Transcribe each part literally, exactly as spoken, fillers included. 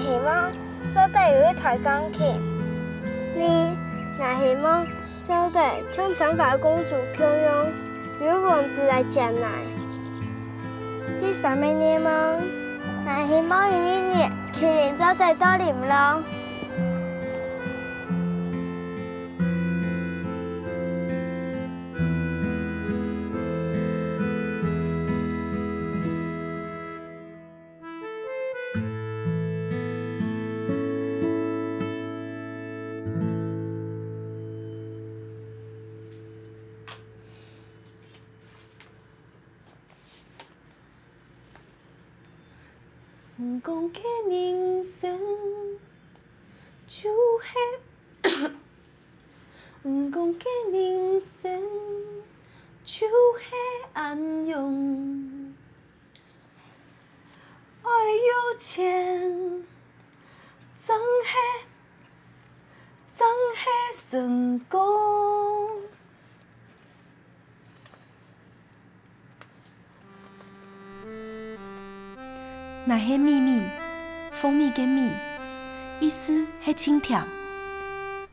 希望做得有一台鋼琴。你，𠊎希望做得像青花公主共樣，有王子來接𠊎。第三個願望，𠊎希望有一日，麒麟做得到玲瓏。 毋講个人生就係，毋講个人生就係恁樣。愛有錢，正係，正係成功。 𠊎係米米，蜂蜜个蜜，意思係盡甜。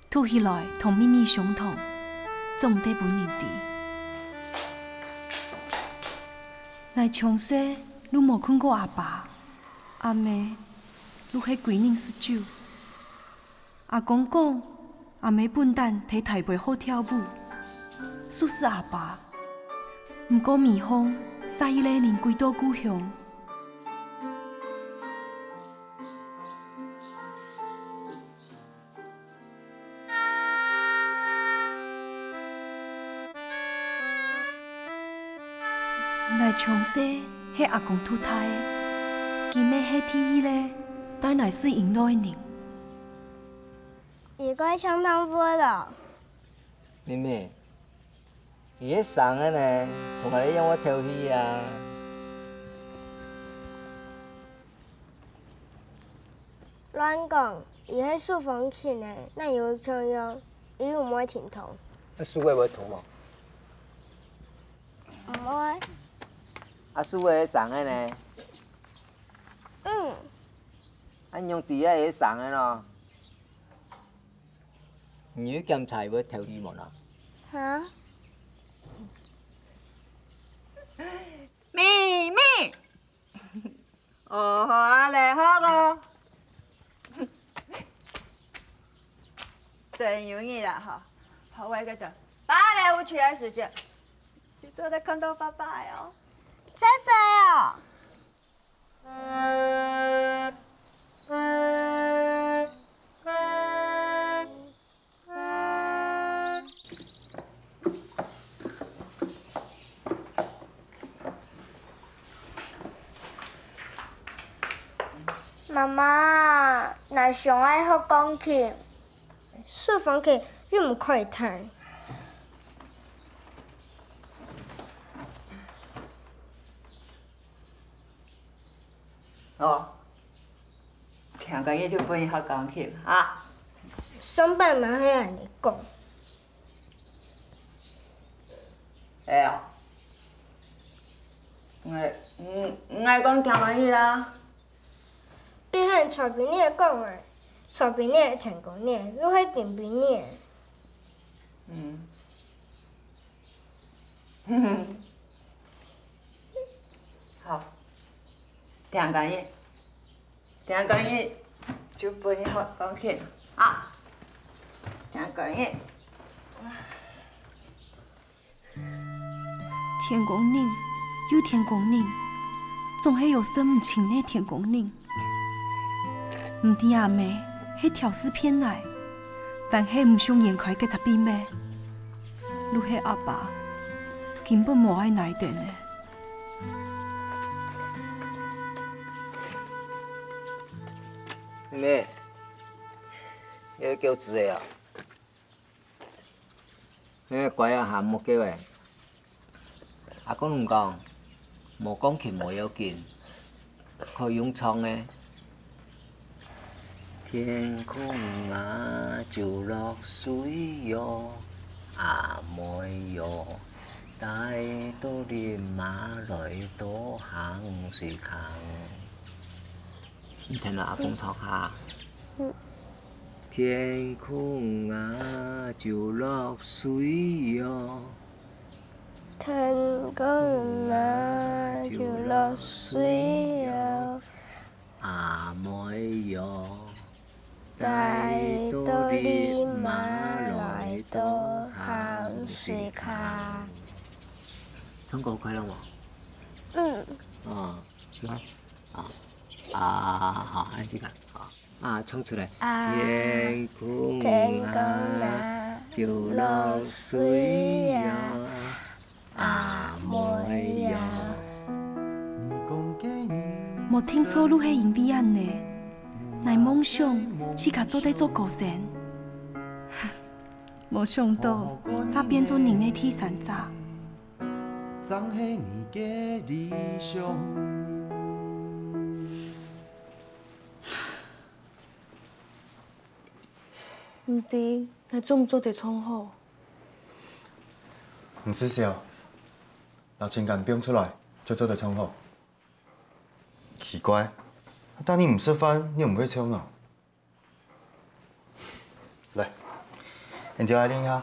讀起來同蜜蜜相同，總毋得分人知。𠊎從細就無看過阿爸、阿姆，就係歸日食酒。 阿公講，阿姆本旦在台北好跳舞，就係阿爸，毋過尾項煞一個人歸到故鄉。𠊎從細係阿公渡大个，今仔係第二個帶𠊎食飲料个人。 佢蓋像動物哦。妹妹，佢係生个呢，同𠊎一樣會敨氣啊。亂講，佢係手風琴呢，哪有共樣，佢又毋會停動。該手个會動無？毋會。啊，手个係生个呢？嗯。啊，仰知个係生个咯？ 你有檢查佢會敨氣無啦？哈？咪咪，哦，好啊，來，好哦。等有你啦，吼，好，我一個等芭蕾舞曲的時間，就做得看到爸爸哦。真係哦。 媽媽，𠊎想愛學鋼琴。手風琴又毋可以彈。 哦，聽講你就分你學鋼琴啊？上擺嘛係恁呢講。哎呀，𠊎，嗯，𠊎講聽講你啊。 就係蔡冰兒講个，蔡冰兒个天光日，就係今晡日。嗯。好，聽講你，聽講你，就分你學鋼琴啊，聽講你。 天光日，又天光日，總係有說毋清个天光日。毋知阿姆係挑事騙𠊎，還係毋想掀開該隻祕密。就係阿爸，根本無愛𠊎等呢。妹妹，你係噭眵个啊？ 嘿，乖啊，還莫噭欸。阿公講，無鋼琴無要緊，可以用唱个。天空啊，就落水喲，阿妹喲，帶到你媽來到鹹水坑。你聽阿公唱下。天空啊，就落水喲。天空啊，就落水喲。阿妹喲，帶到你媽來到鹹水溪。唱歌快樂無？嗯。哦，來。 啊，啊，好，恁樣啊，好。啊，唱出來。啊，天空啊，天空啊，就落水啊，阿妹啊。無定著就係因為恁呢，𠊎夢想自家做得做歌星。無想到，煞變做人个第三者。 正係你个理想。毋知，𠊎做毋做得唱好？毋使愁，摎情感放出來，就做得唱好。奇怪，但你毋食飯，你毋會慼腦？ 來，𠊎兜來練一下。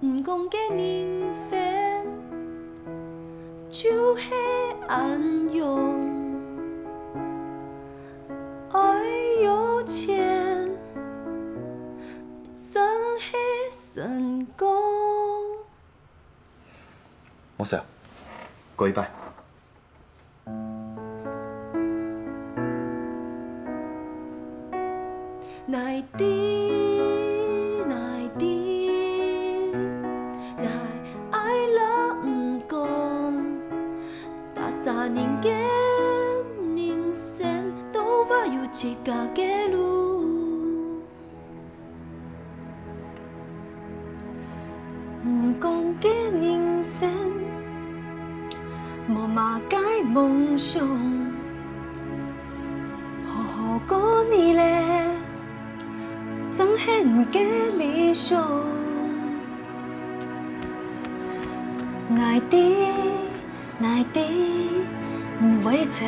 毋講个人生就係恁樣，愛有錢，正係成功。 無事，過一擺。𠊎知，𠊎知，𠊎愛摎你講，逐儕人个人生都會有自家个路。 毋講个人生，無麼个夢想，好好過日咧，正係你个理想。𠊎知，𠊎知，毋會愁。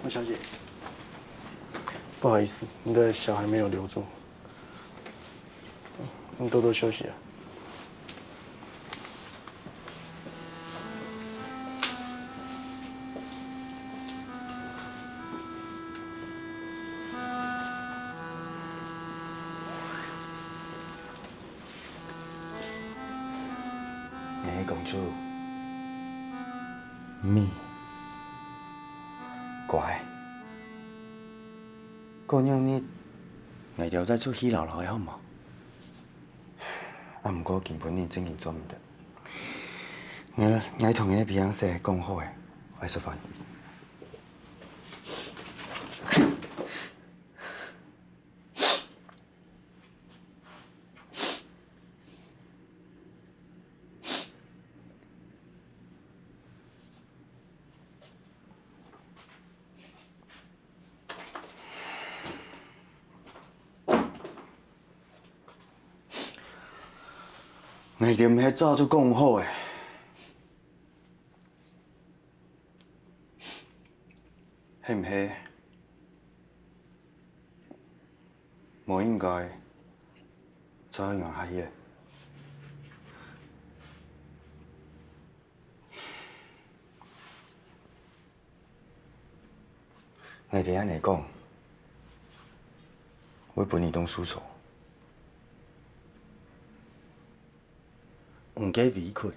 莫小姐，不好意思，你的小孩沒有留住。 你多多休息啊。𠊎係公主，咪，乖，過兩日𠊎兜再出去尞尞仔好無？ 啊，毋過今晡日正經做毋得。𠊎，𠊎同𠊎个Beyonce講好咧，愛食飯。 𠊎兜毋係早就講好咧，係毋係？無應該再恁樣下去咧。 𠊎兜恁樣講，會分你當受傷。你个委屈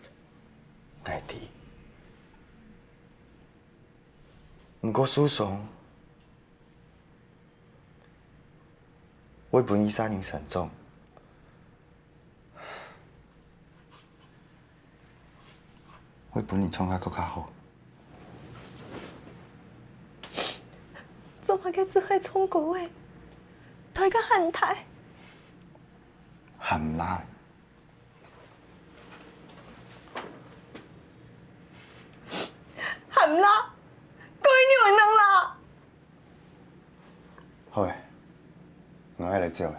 ，𠊎知。毋過受傷，會分你一儕人成長。 會分你唱甲更加好。做麼个只會唱歌仔？代價還大。喊啦！喊啦！該仰會能啦！好誒，𠊎愛來走誒。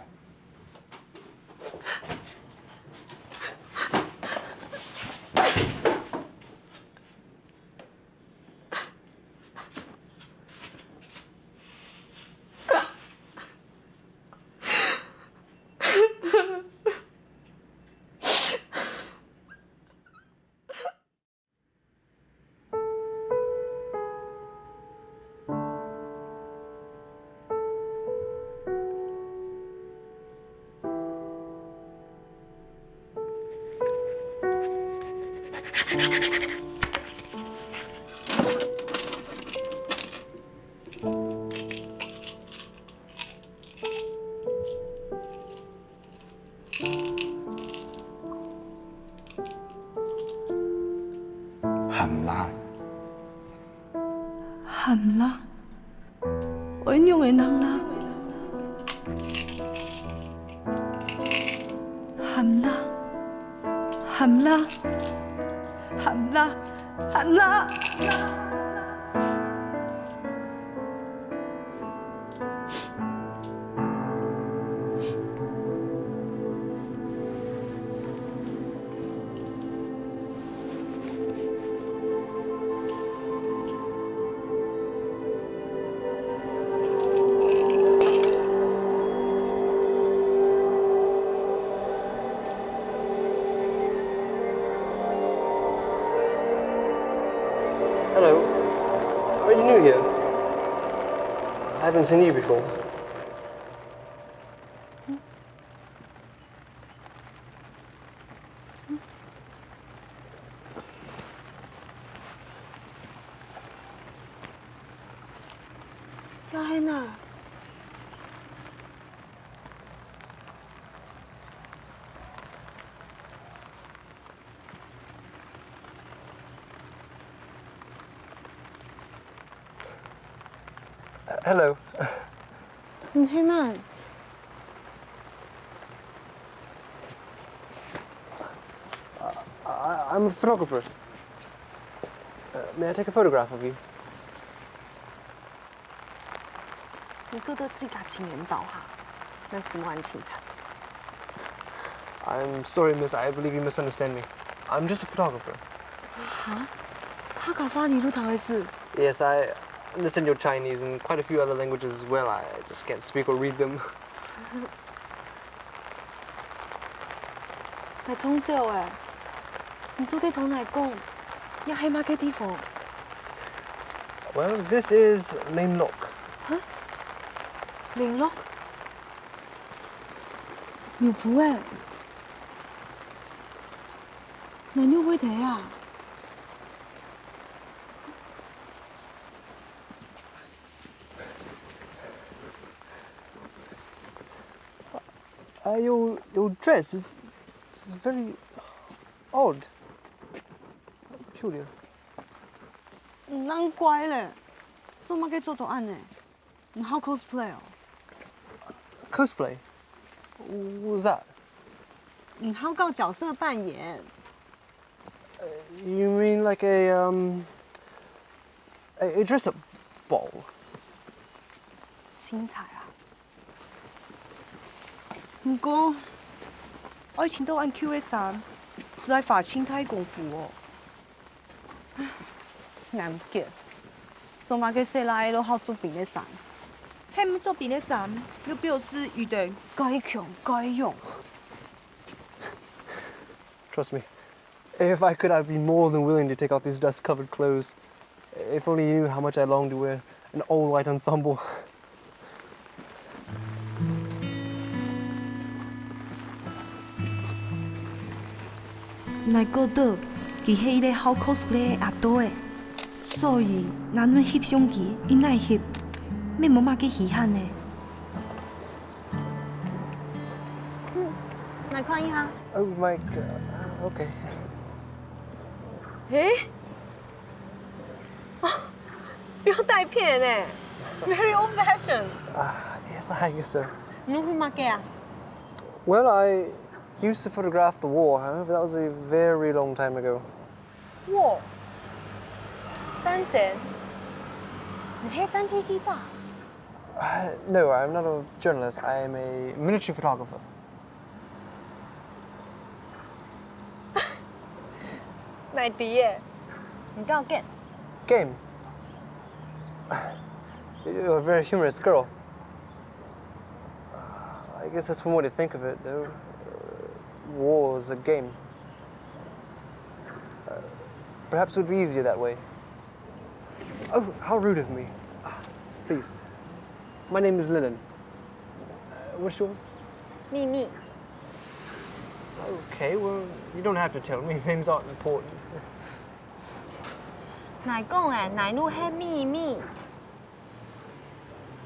喊啦！喊啦！愛仰會能啦？喊啦！喊啦！喊啦！喊啦！ Hello. Are you new here? I haven't seen you before. 也係哪？Hello. 你係麼人？ I, I'm a photographer. Uh, may I take a photograph of you? 你覺得自家盡緣投哈，哪使無恁清楚。I'm sorry, miss. I believe you misunderstand me. I'm just a photographer. 哈？客家話你都聽會識？Yes, I understand your Chinese and quite a few other languages as well. I just can't speak or read them. 𠊎衝走欸，你做得同𠊎講，這係麼个地方？Well, this is Lynloch. 哈？Lynloch？牛埔欸？哪有會得啊？ Uh, your, your dress is, is very odd. Peculiar. 難怪咧，做麼个著到恁仔？你好cosplay哦？Cosplay? What's that? 你好搞角色扮演。 You mean like a, um, a, a dress-up ball? 精彩啊！毋過，愛尋到恁cute个衫，實在花盡大功夫哦。難怪，做麼个細倈仔都好著兵个衫。係毋著兵个衫，又表示佢等該強該勇。 Trust me, if I could, I'd be more than willing to take off these dust-covered clothes. If only you knew how much I long to wear an all-white ensemble. 𠊎覺得佢係一個好cosplay个阿兜仔，所以若論翕相機，佢哪翕，乜無麼个稀罕呢。嗯，來看一下。 Oh my god. Okay. 誒？哦，不要帶片誒，very old fashion。 Ah, yes, I guess so. 你做麼个啊？ Well, I used to photograph the war, however, that was a very long time ago. 哇，戰爭？你係戰地記者？ Uh, no, I'm not a journalist. I am a miniature photographer. 𠊎知了，你教game。 Game? You're a very humorous girl. Uh, I guess that's one way to think of it, though. Uh, war is a game. Uh, perhaps it would be easier that way. Oh, how rude of me. Ah, please. My name is Linen. Uh, what's yours? 秘密。 Okay, well, you don't have to tell me. Names aren't important. 𠊎講个，𠊎就係秘密。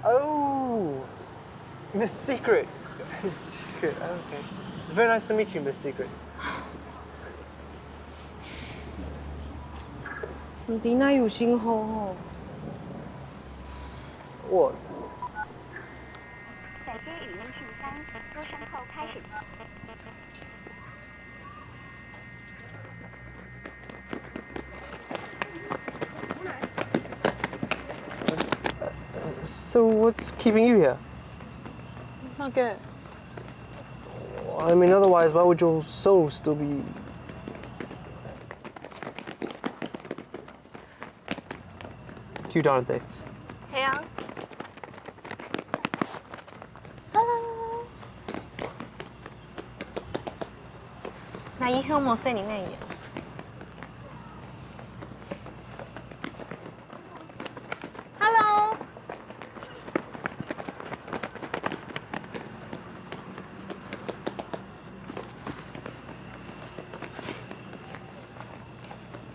Oh, Miss Secret. Miss Secret, okay. It's very nice to meet you, Miss Secret. 毋知哪有信號吼。 What? 小心语音信箱，出声后开始。 So what's keeping you here? 麼个？ I mean, otherwise, why would your soul still be Cute, aren't they? 係啊。Hello。𠊎以後無細人仔啊。Hello。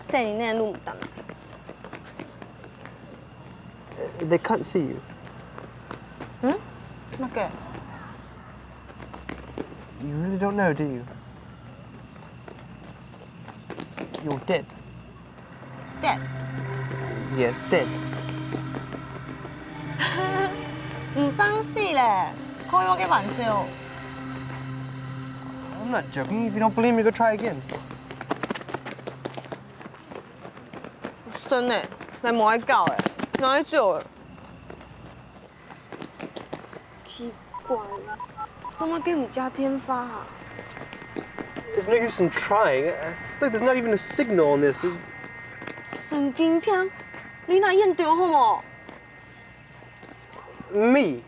細人仔攏毋得啊。 They can't see you. 嗯？麼个？ You really don't know, do you? You're dead. Dead? Yes, dead. 毋正死咧，開麼个玩笑？ I'm not joking. If you don't believe me, go try again. 真个，𠊎無愛搞欸，𠊎愛走欸。奇怪，做麼个毋接電話啊？ There's no use in trying. Uh, look, there's not even a signal on this. It's 神經病，你拿煙斗好無？ Me,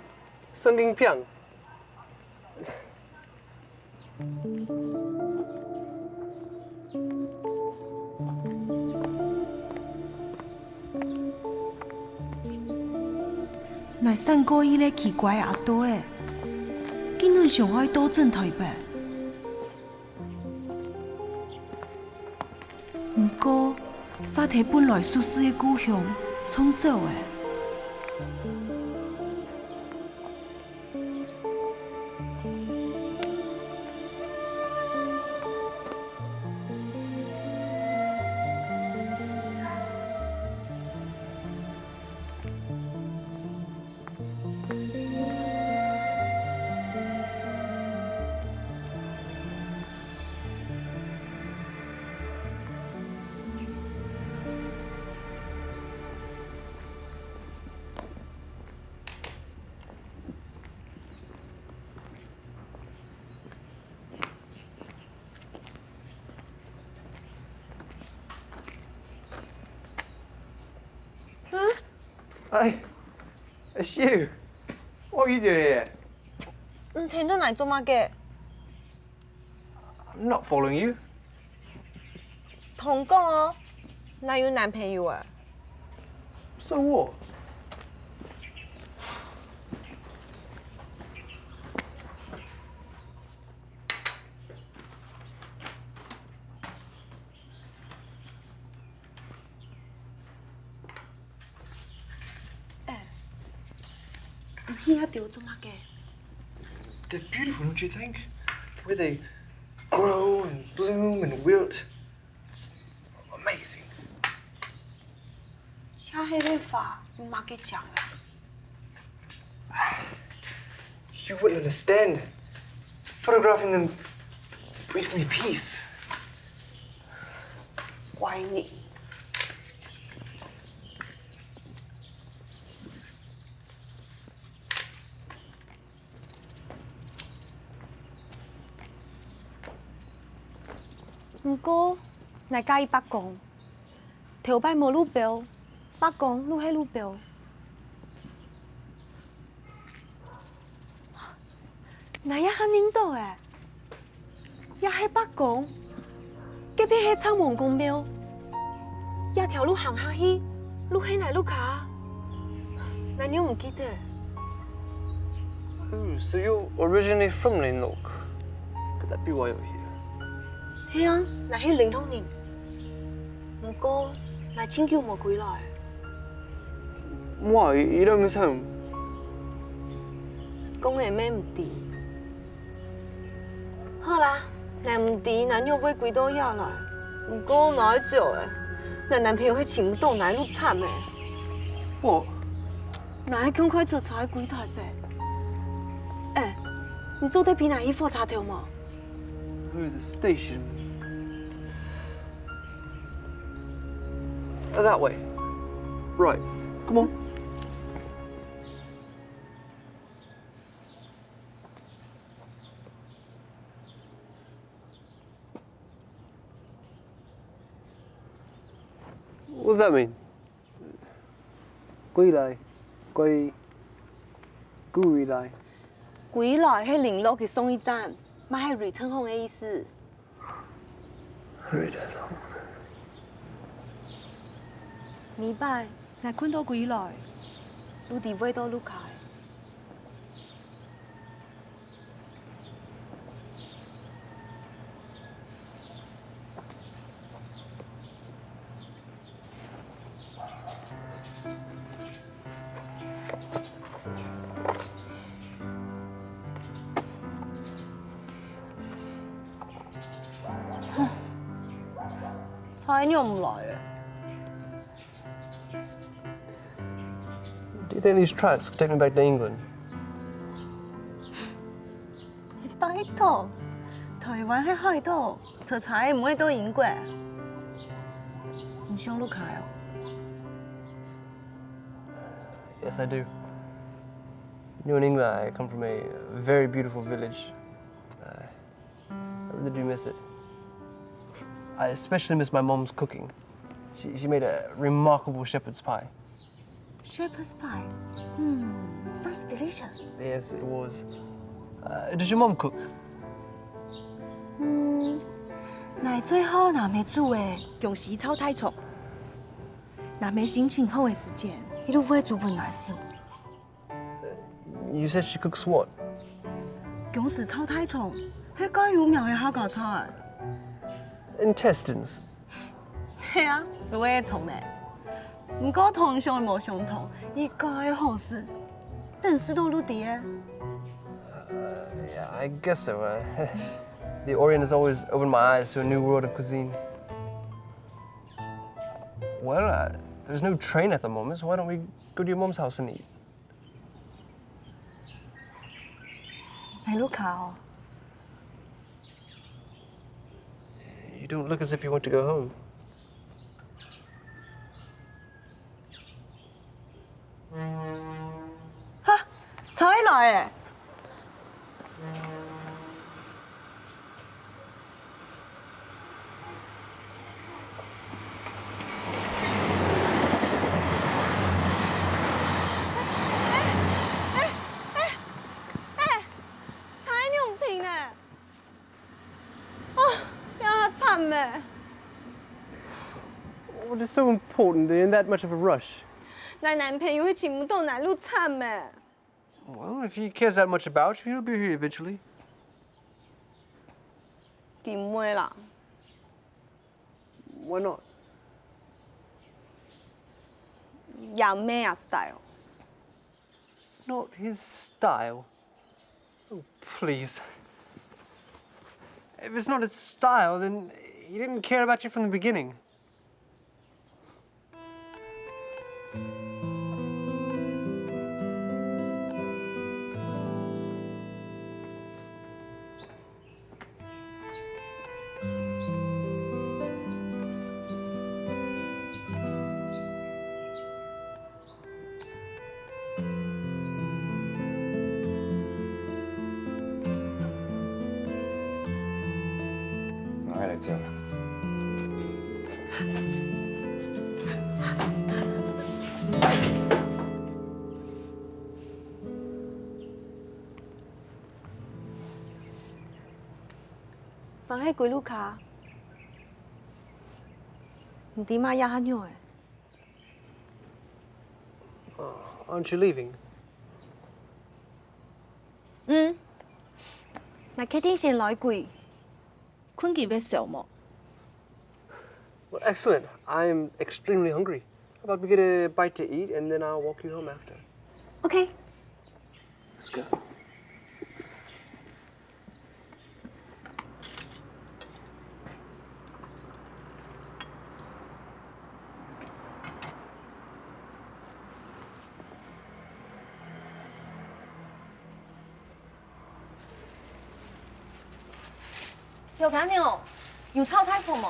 神經病。 𠊎閃過一个奇怪个阿兜仔，竟然想愛倒轉台北。毋過，煞忒本來舒適个故鄉，衝走咧。 Hi, it's you. What are you doing here? 你停到哪做麼个？ I'm not following you. 同講哦，𠊎有男朋友啊。 So what? 你去遐丟做麼个？ They're beautiful, don't you think? The way they grow and bloom and wilt. It's amazing. 請該个花有麼个靚啊？ You wouldn't understand. Photographing them brings me peace. 怪你。毋過，𠊎佮意伯公，頭擺無女朋友，伯公就係女朋友。 𠊎這下認到欸，這係伯公，隔壁係城隍公廟，這條路行下去，就係𠊎屋下。𠊎仰毋記得？ Oh, so you're originally from Lane Lock? Could that be why you're here? 係啊，𠊎係Lane Lock人。毋過，𠊎盡久無歸來。 Why? You don't miss home? 講个乜毋知。好啦，𠊎毋知𠊎仰會歸到這來，毋過𠊎愛走欸，𠊎男朋友係尋毋到𠊎就慘欸。我𠊎愛趕快坐車歸台北。欸，你做得陪𠊎去火車頭無？ Through the station. That way. Right. Come on. 我在面。歸來，歸，歸來。歸來係Lane Lock个上一站，乜係return home个意思。每擺𠊎睏到歸來，就知會到屋下。 菜仰毋來欸？ Do you think these tracks could take me back to England? 拜託，台灣係海島，坐車仔毋會到英國。你想屋下哦？ Yes, I do. You know, in England, I come from a very beautiful village. I I really do miss it. I especially miss my mom's cooking. She, she made a remarkable shepherd's pie. Shepherd's pie. Hmm, sounds delicious. Yes, it was. Uh, does your mom cook? 嗯，𠊎最好拿妹煮个薑絲炒大腸。拿妹心情好个時節，佢就會煮分𠊎食。 You said she cooks what? 薑絲炒大腸，係蓋有名个客家菜。 Intestines. 係啊，煮个腸呢。毋過湯上無相同，佢蓋好食，等食到就知个。 Yeah, I guess so. Uh, the Orient has always opened my eyes to a new world of cuisine. Well, uh, there's no train at the moment, so why don't we go to your mom's house and eat? 來屋下哦。 You don't look as if you want to go home. 哈，菜仔來欸！ What is so important that you're in that much of a rush?𠊎男朋友係尋毋著𠊎就慘欸。 Well, if he cares that much about you, he'll be here eventually. 佢毋會啦。 Why not? 也毋係啊style。 It's not his style. Oh, please. If it's not his style, then he didn't care about you from the beginning. 这样。放係歸路卡，毋知嘛也下樣誒。Uh, aren't you leaving? 嗯，𠊎決定先來歸，睏幾晡會燒無？ Well, excellent. I'm extremely hungry. How about we get a bite to eat and then I'll walk you home after? OK。Let's go. 頭家娘，有炒大腸無？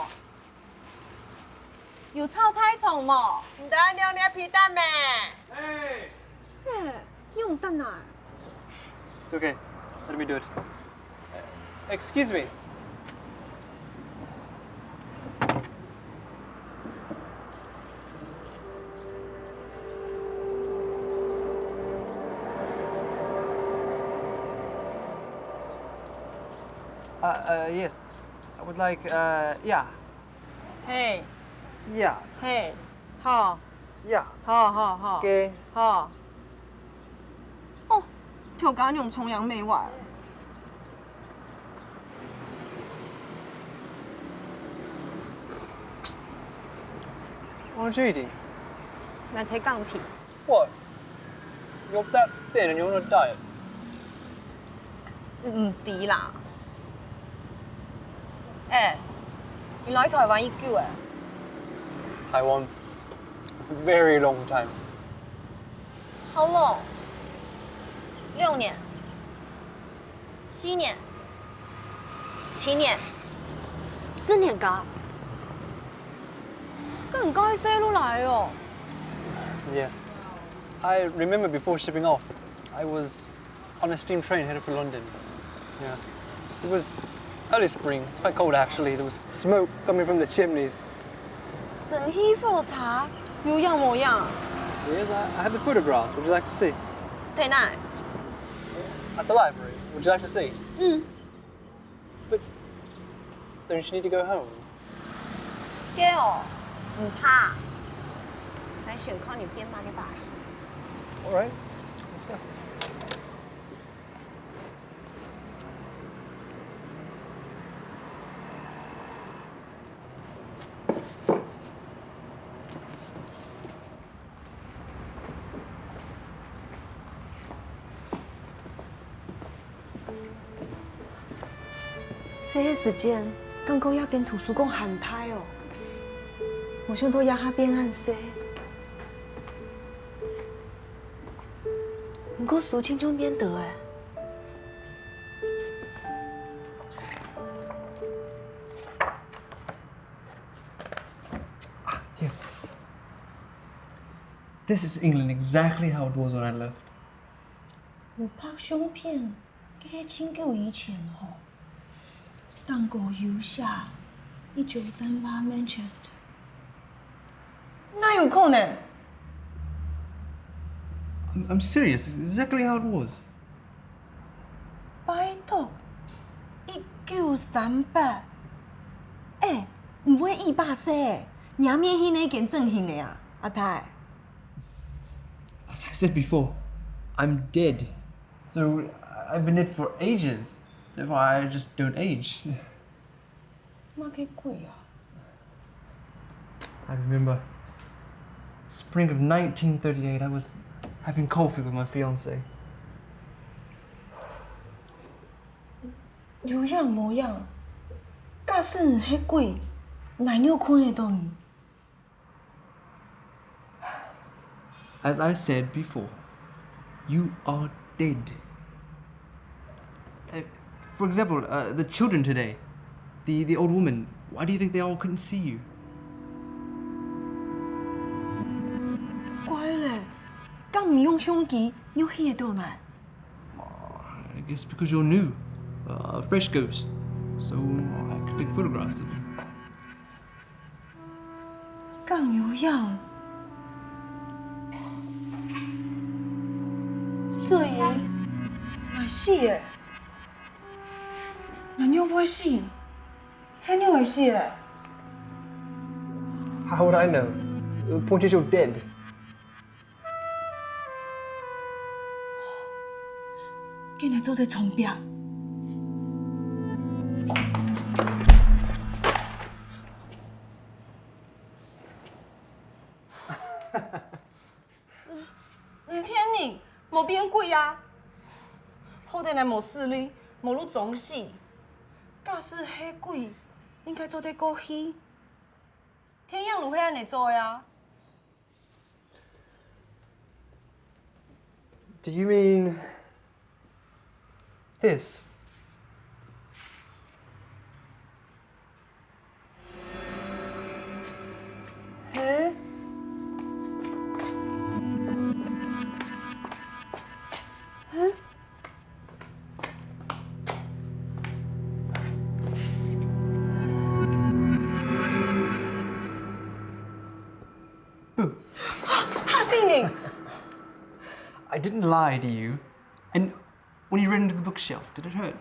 有炒大腸無？你等下留你个皮蛋咩？哎，仰得來？It's okay. Let me do it. Excuse me. Uh, uh, yes. I would like, uh, yeah. 嘿， Yeah. 嘿，好， Yeah. 好，好，好， Okay. 好。哦，頭家娘崇洋媚外。 What are you eating? 𠊎在講屁。 What? You're that thin and you're on a diet. 毋知啦。哎，你來台灣幾久誒？ Taiwan, very long time. How long? 六年？四年？七年？十年个？該你係細路仔哦。 Yes. I remember before shipping off, I was on a steam train headed for London. Yes. It was early spring, quite cold actually. There was smoke coming from the chimneys. 蒸汽火車，有影無影？ Yes, I, I have the photographs. Would you like to see? 在哪？At the library. Would you like to see? 嗯。 But don't you need to go home? 該哦，毋怕。𠊎先看你變慢个把戲。 All right. Let's go. 細个時節，感覺這間圖書館還大哦，無想到這下變恁細。毋過書盡像變多誒。 Here. This is England, exactly how it was when I left. 有拍相片，該係盡久以前吼。頂高有寫一九三八 Manchester。哪有可能？I'm, I'm serious, exactly how it was. 拜託，一九三八，欸，毋會一百歲，若面係哪間整形个啊，阿太？As I said before, I'm dead. So I've been dead for ages. Therefore, I just don't age. 麼个鬼啊？ I remember spring of nineteen thirty-eight, I was having coffee with my fiancée. 有影無影？假使你係鬼，哪有看得到你？ As I said before, you are dead. Uh, for example, uh, the children today, the, the old woman, why do you think they all couldn't see you? 怪咧，敢毋用相機，仰會看得到呢？ I guess because you're new, uh, a fresh ghost. so I could take photographs of you. 講有影。所以，𠊎死了。𠊎仰會死？係仰會死了？How would I know? The point is you're dead. 竟然做得重病。毋騙人，無變鬼啊！好得𠊎無勢力，無路裝死。假使係鬼，應該做得過去。電影就係恁樣做个啊。 Do you mean this? 嘿？嘿？ 嚇死人！ I didn't lie to you. And when you ran into the bookshelf, did it hurt?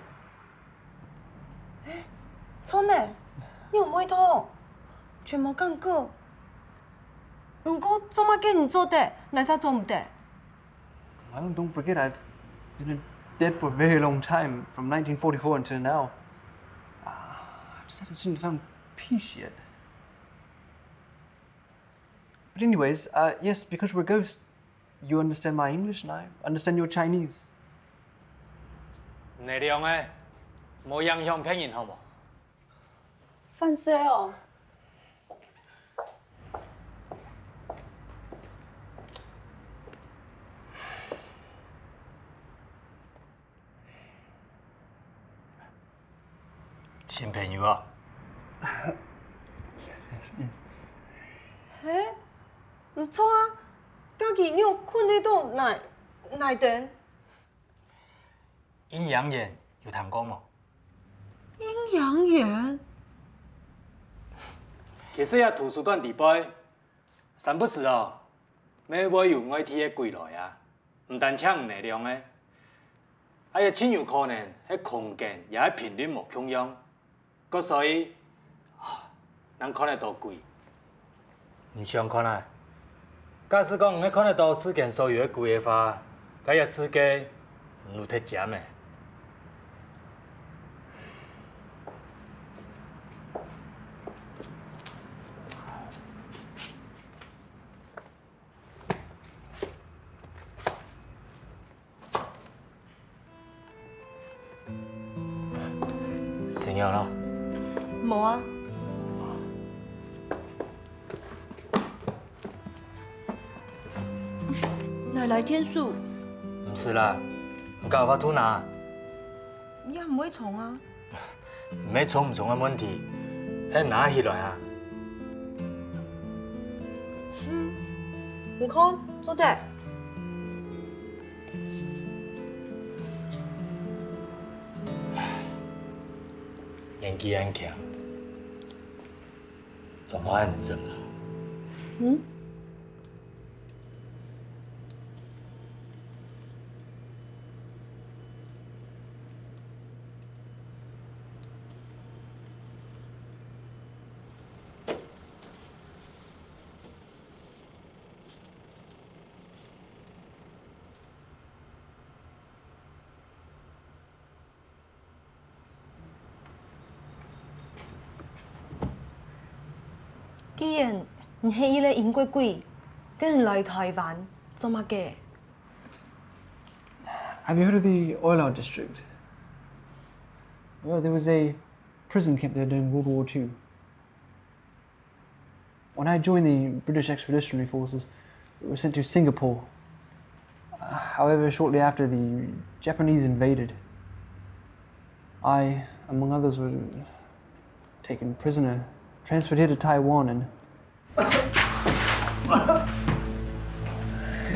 著呢，你有無會痛？全無感覺。毋過做麼个你做得，𠊎煞做毋得？Well, don't forget I've been dead for a very long time, from nineteen forty-four until now. Ah, I just haven't seemed to find peace yet. But anyways, uh, yes, because we're ghosts, you understand my English and I understand your Chinese. 你兩个，莫影響別人好無？ 煩死哦！ 新朋友啊。Yes, yes, yes. 嘿，毋著啊，該佢仰困得到哪，哪等？陰陽眼有聽過無？陰陽眼？其實這圖書館裡背，三不時哦，乜會有外地个鬼來啊。 毋單淨你兩个，還有盡有可能係空間也係頻率無共樣，故所以，啊，正看得到鬼。你想看啊？假使講你看得到世間所有个鬼个話，該這世界毋就忒尖了。 食藥囉。無啊。哪來電手？毋使啦，你搞發吐哪？你也毋會重啊。 毋係重毋重个問題，係拿起來啊。嗯，你看，做得。年紀恁輕，做麼恁精啊？嗯？ 既然你係一個英國鬼，該你來臺灣做麼个？ Have you heard of the Ohlau district? Well, there was a prison camp there during World War Two. When I joined the British Expeditionary Forces, we were sent to Singapore. Uh, however, shortly after, the Japanese invaded. I, among others, were taken prisoner, transferred here to Taiwan, and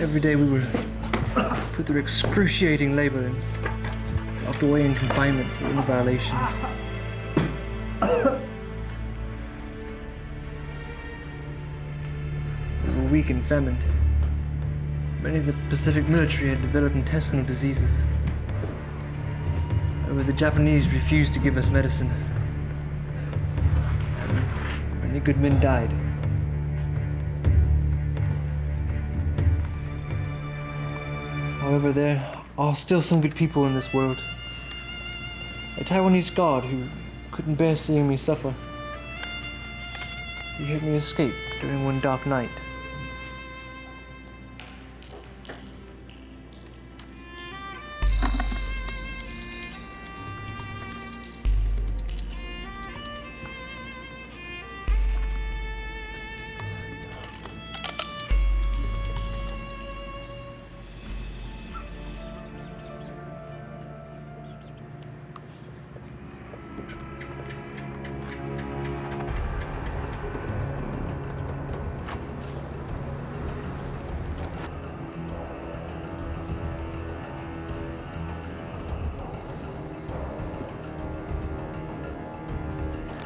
every day we were put through excruciating labor and locked away in confinement for any violations. weak and famine. Many of the Pacific military had developed intestinal diseases. However, the Japanese refused to give us medicine. Many good men died. However, there are still some good people in this world. A Taiwanese guard who couldn't bear seeing me suffer. He helped me escape during one dark night.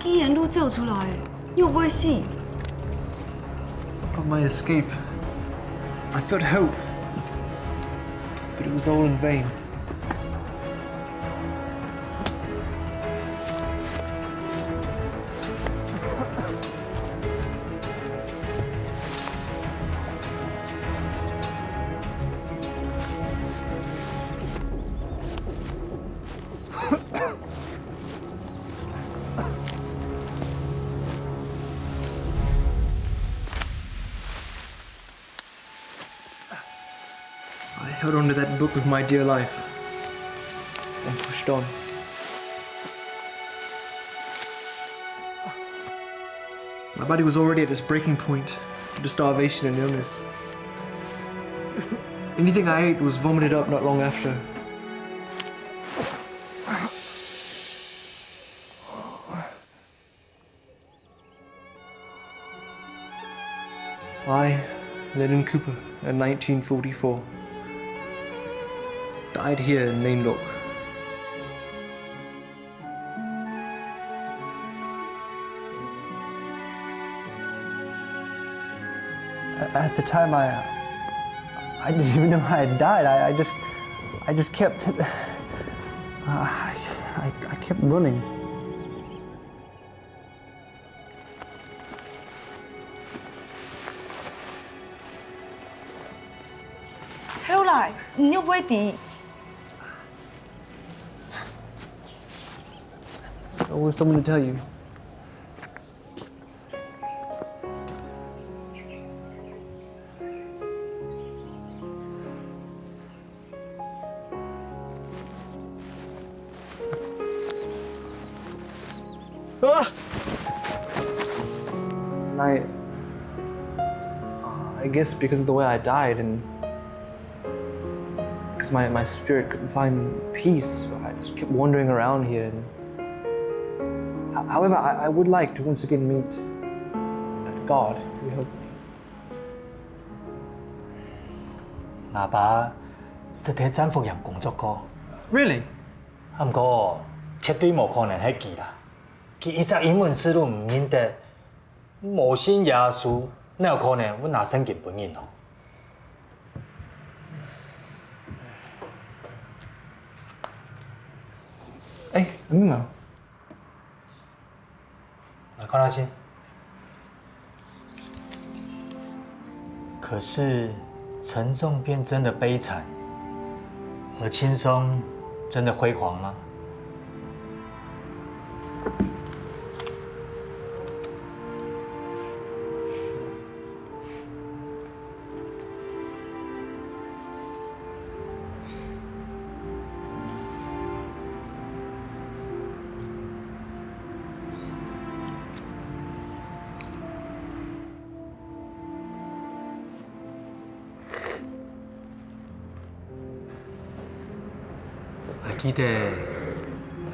既然都走出來，你會毋會死？ Upon my escape, I felt hope, but it was all in vain. I held on to that book with my dear life and pushed on. My body was already at its breaking point due to starvation and illness. Anything I ate was vomited up not long after. I, Lenin Cooper, in nineteen forty-four, died here in Nainlok. At the time, I, I didn't even know I had died. I, I just, I just kept, I, I, I kept running. 後來，你又會知。 There's always someone to tell you. 啊！ I, uh, I guess because of the way I died and because my, my spirit couldn't find peace, I just kept wandering around here. And, ho- however, I, I would like to once again meet that God who helped me. 吾爸實體戰服營工作過。 Really? 啊，毋過絕對無可能係佢啦。佢一隻英文字都毋認得，無信耶穌，哪有可能會拿聖經分人哦？哎，阿明啊， 來看下先。可是沉重便真的悲慘，而輕鬆真的輝煌嗎？ 還記得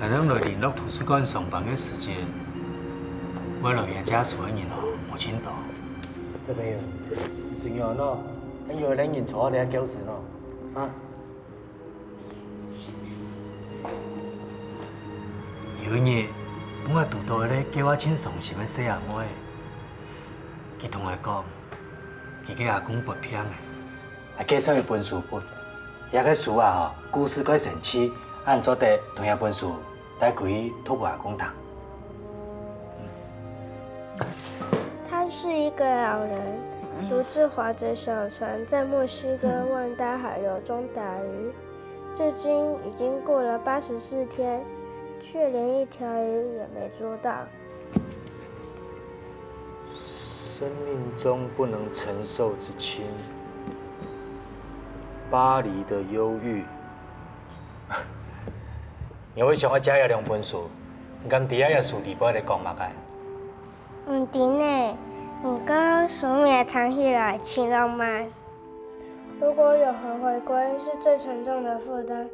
，𠊎等來聯絡圖書館上班个時節，會來這借書个人哦，無盡多。小朋友，你係仰般哦，還有人坐在這个轎子哦，啊？ 有一日，𠊎堵到一個叫𠊎盡傷心个細阿妹，佢同𠊎講，佢个阿公發病啊。啊，介紹一本書分。這个書啊吼，故事蓋生趣，恁做得同這本書帶歸去讀分阿公聽。他是一个老人，独自划着小船，在墨西哥万大海流中打鱼。至今已经过了八十四天，却连一条鱼也没捉到。生命中不能承受之轻，巴黎的忧郁。你會想要借這兩本書，你敢知這書裡背在講麼个？ 毋知呢，毋過書名聽起來真浪漫。如果永恒回归是最沉重的负担，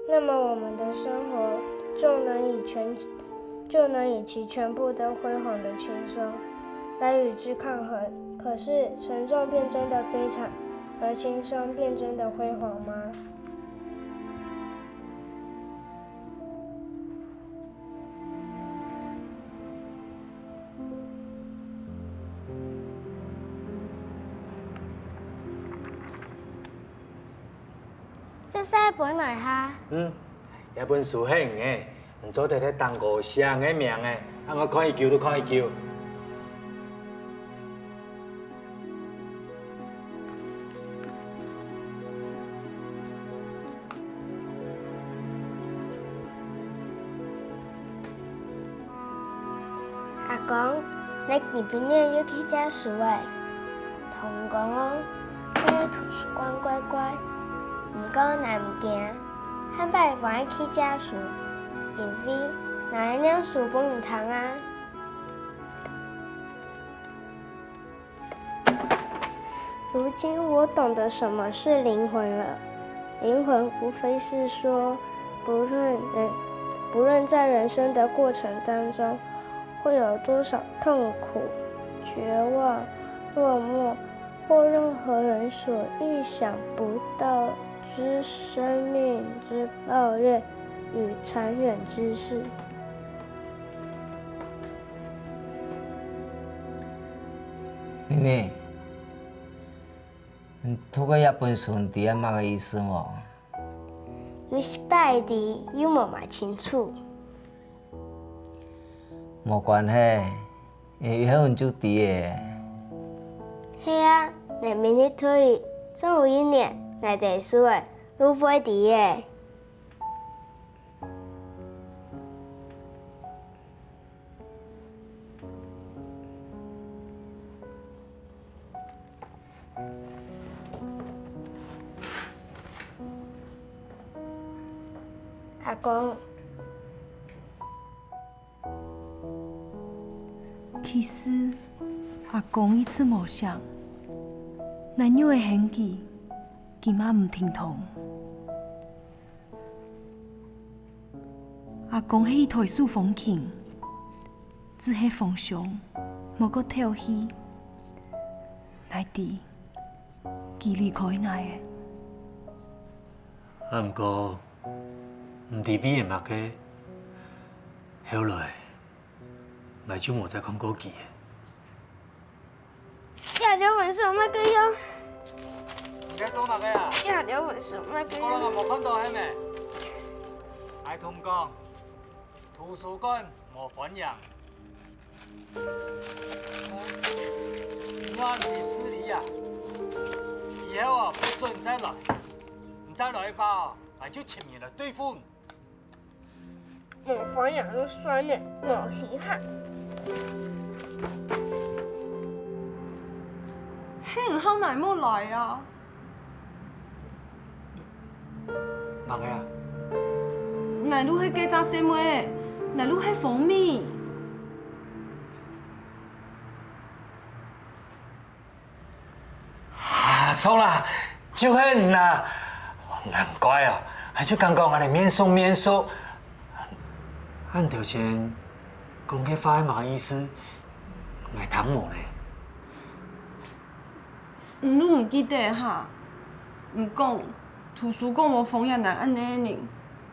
那么我们的生活就能以全就能以其全部都辉煌的轻松来与之抗衡。可是沉重便真的悲惨，而轻松便真的辉煌吗？ 這係本來哈。嗯，這本書係你个，你做得在頂高寫你个名仔，恁樣看已久就看已久。 阿公，𠊎今晡日又去借書仔。同你講哦，這个圖書館怪怪，毋過𠊎毋驚，下擺還愛去借書，因為𠊎愛唸書分你聽啊。 如今我懂得什么是灵魂了。灵魂无非是说，不论人，不论在人生的过程当中，会有多少痛苦、绝望、落寞，或任何人所意想不到之生命之抱怨与残忍之事。妹妹， 你讀个這本書，你知係麼个意思無？有一擺知，又無麼清楚。無關係，以後你就知咧。係啊，𠊎明日退役，總有一日，𠊎兜書仔，你會知咧。 阿公。其實，阿公一直無醒，𠊎又會喊佢，佢嘛毋聽同。 阿公係一台手風琴，只係風箱，無過敨氣。𠊎知，佢離開𠊎咧。啊，毋過，毋知為了麼个，後來，𠊎就無再看過佢咧。 這條文書有麼个用？你在做麼个啊？這條文書有麼个用？你講了𠊎無看到係無？𠊎同你講，圖書館無歡迎。你愛去處理啊！以後啊，不准你再來。你再來个話哦，𠊎就請人來對付你。 無歡迎就算了，無稀罕。係你喊𠊎莫來啊？𠊎啊？𠊎就係該隻細妹，𠊎就係風味。 啊，著啦，就係你啦！難怪哦，𠊎就感覺𠊎兜面熟面熟。恁頭先講个話係麼个意思？𠊎聽無呢。你都毋記得哈？毋講，圖書館無歡迎𠊎恁呢个人，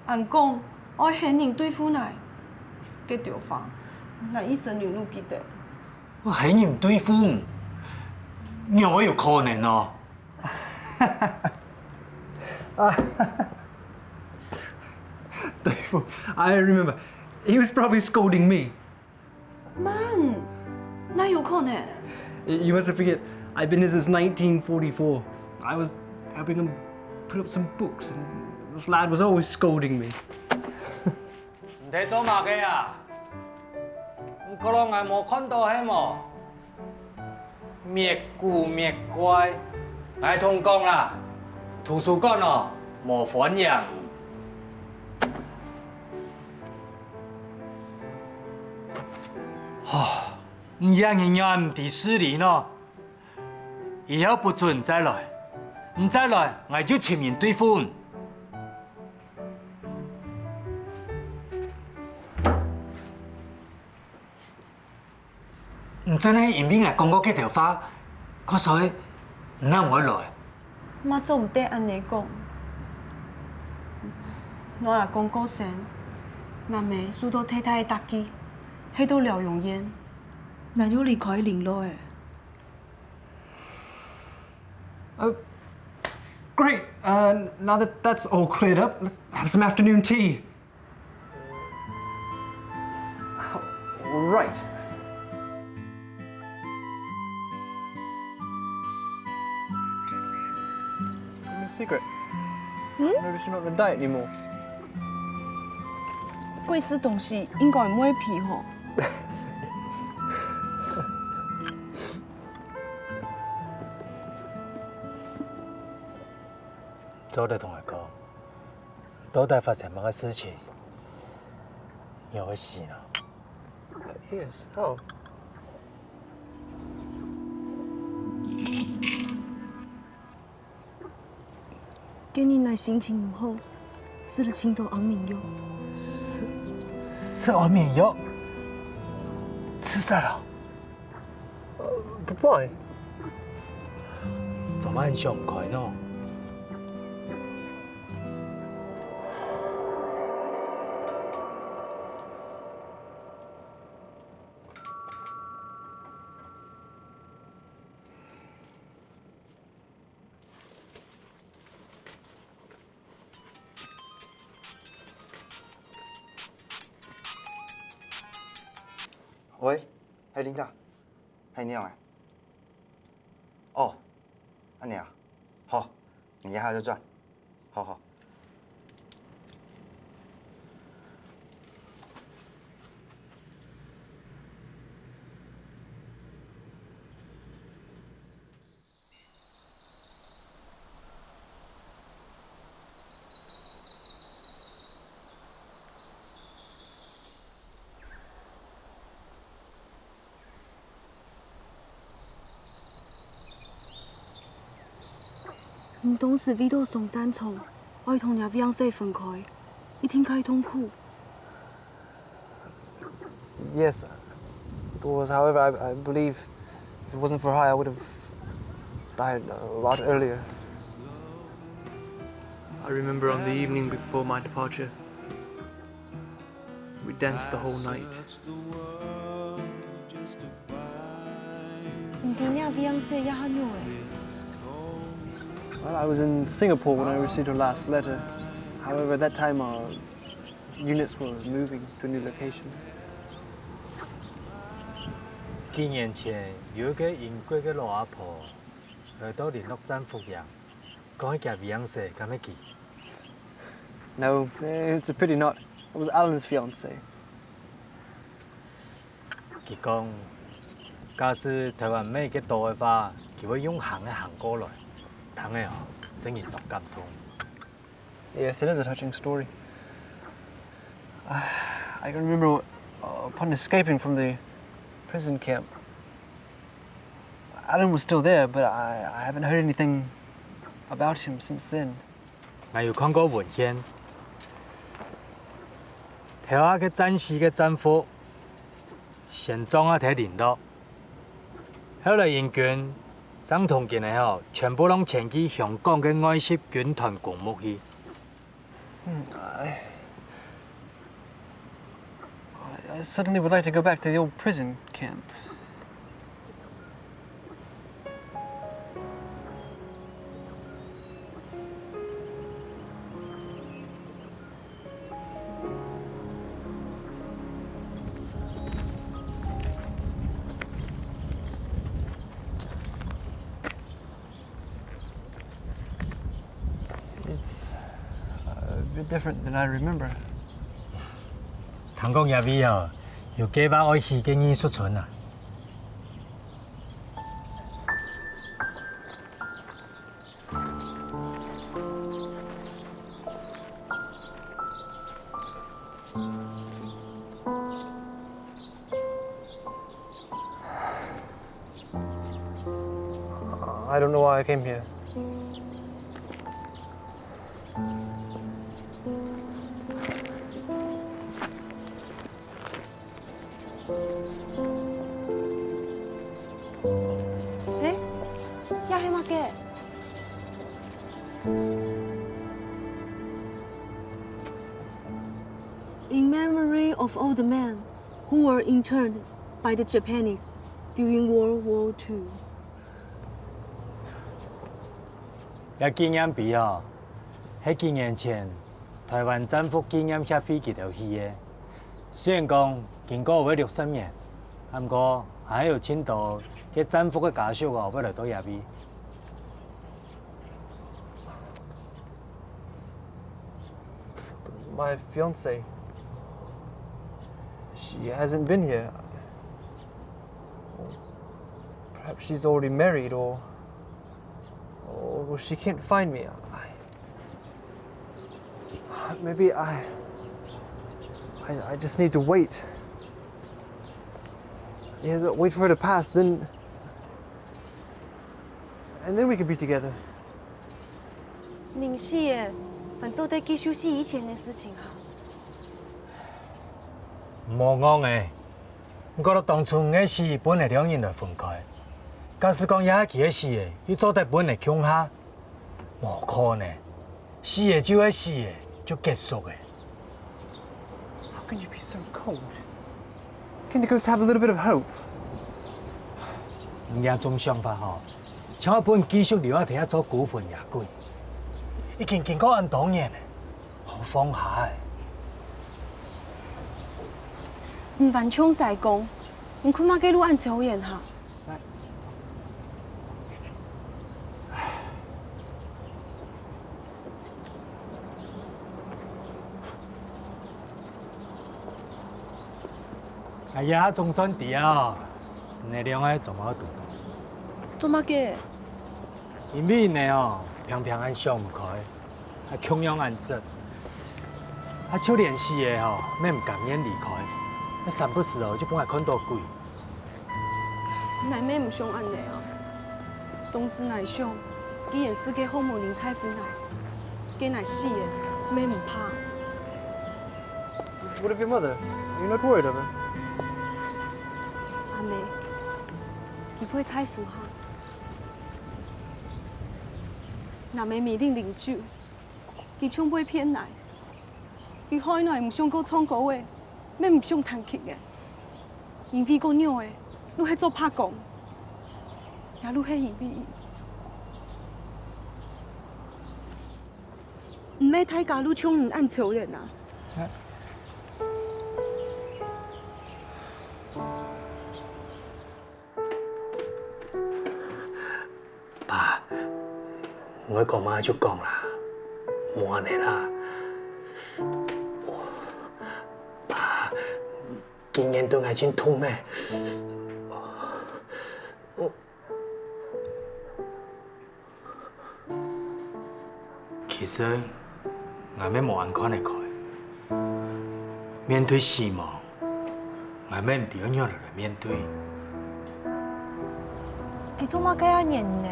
恁講愛喊人對付𠊎，該兜話，𠊎一生人都記得。 𠊎喊人對付你，仰會有可能哦？對付，I remember. He was probably scolding me. Man, 哪有可能？ You must forget, I've been here since nineteen forty-four. I was helping him put up some books, and this lad was always scolding me. 你在做麼个啊？你覺得𠊎無看到係無？搣牯搣怪，𠊎同你講啦，圖書館哦，無歡迎。吼，你這人仰毋知事理呢？以後不准你再來，你再來，𠊎就尋人對付你。 你真係因為𠊎講過該兜話，故所以你正毋會來？媽做毋得恁呢講。𠊎阿公過身，𠊎姆受到太大个打擊，去到療養院，𠊎又離開林老欸。 Uh, great. Uh, now that that's all cleared up, let's have some afternoon tea. Right. Give me a cigarette. Hmm? Notice you're not on a diet anymore. 貴死東西應該毋會肥吼。 做得同𠊎講，到底發生麼个事情？仰會死呢？ Yes, how? 今日𠊎心情毋好，食了盡多安眠藥。食，食安眠藥？自殺了？ But why? 做麼个想毋開呢？ 喂，係Linda，係仰仔？哦，恁仔啊，好，你這下就轉，好好。 你當時為著上戰場，愛同若Fiancée分開，一定蓋痛苦。 Yes, it was. However, I, I believe if it wasn't for her, I would have died a lot earlier. I remember on the evening before my departure, we danced the whole night. 毋知若Fiancée這下仰仔？ Well, I was in Singapore when I received her last letter. However, at that time our units were moving to a new location. 幾年前，有一個英國个老阿婆來到麟洛鎮服役，講係佢Fiancée，敢係佢？ No, it's a pity not. It was Alan's fiancée. 佢講，假使臺灣毋係該島个話，佢會用行个行過來。聽了哦，真經當感動。 Yes, it is a touching story. I can remember, uh, upon escaping from the prison camp, Alan was still there, but I, I haven't heard anything about him since then. 𠊎有看過文獻，頭下个戰死个戰俘，先葬啊在麟洛，後來英軍正同佢等吼，全部攏遷去香港个外籍軍團公墓去。 Hmm, I, I certainly would like to go back to the old prison camp. different than I remember. 聽講這位哦，有計畫愛起个藝術村啊。 I don't know why I came here. 欸，這係麼个？In memory of all the men who were interned by the Japanese during World War Two. 這紀念碑哦，係幾年前臺灣戰俘紀念協會佢兜起个。雖然講經過有六十年，毋過還有盡多个戰俘个家屬哦，會來到這位。 My fiancée, she hasn't been here. Perhaps she's already married, or, or she can't find me. I, maybe I, I, I just need to wait. Yeah, wait for her to pass, then, and then we can be together. 人死了，還做得繼續死以前个事情哈？無戇欸，毋過當初你个死分你兩人來分開，假使講這下佢个死了，又做得分你共下，無可能。死了就係死了，就結束了。 How can you be so cold? Can you just have a little bit of hope? 你這種想法吼，像愛分繼續留在這做孤魂野鬼，已經經過恁多年了，好放下欸。毋還像再講，你看麼个路恁抽煙哈？ 哎呀，總算知啊，你兩个做麼个堵到？做麼个？因為你哦，平平恁想毋開， 啊，共樣恁直。啊，就連死了吼，乜毋甘願離開，啊，三不時哦，就分𠊎看到鬼。𠊎乜毋想恁呢啊。當時𠊎想，既然世界好無人在乎𠊎，該𠊎死了，乜毋怕。 What of your mother? You're not worried of her? 阿姆，佢會在乎哈。𠊎姆面臨啉酒， 佢常會騙𠊎，佢害𠊎毋想過唱歌仔，乜毋想彈琴仔。因為該樣仔，就係做白工，也就係因為佢。毋係大家就像你恁愁人啊。 爸，你愛講麼个就講啦，莫恁呢啦。爸，今年對𠊎盡痛呢。 其實，𠊎乜無恁看得開。面對死亡，𠊎乜毋知愛仰仔來面對。佢做麼个愛忍呢？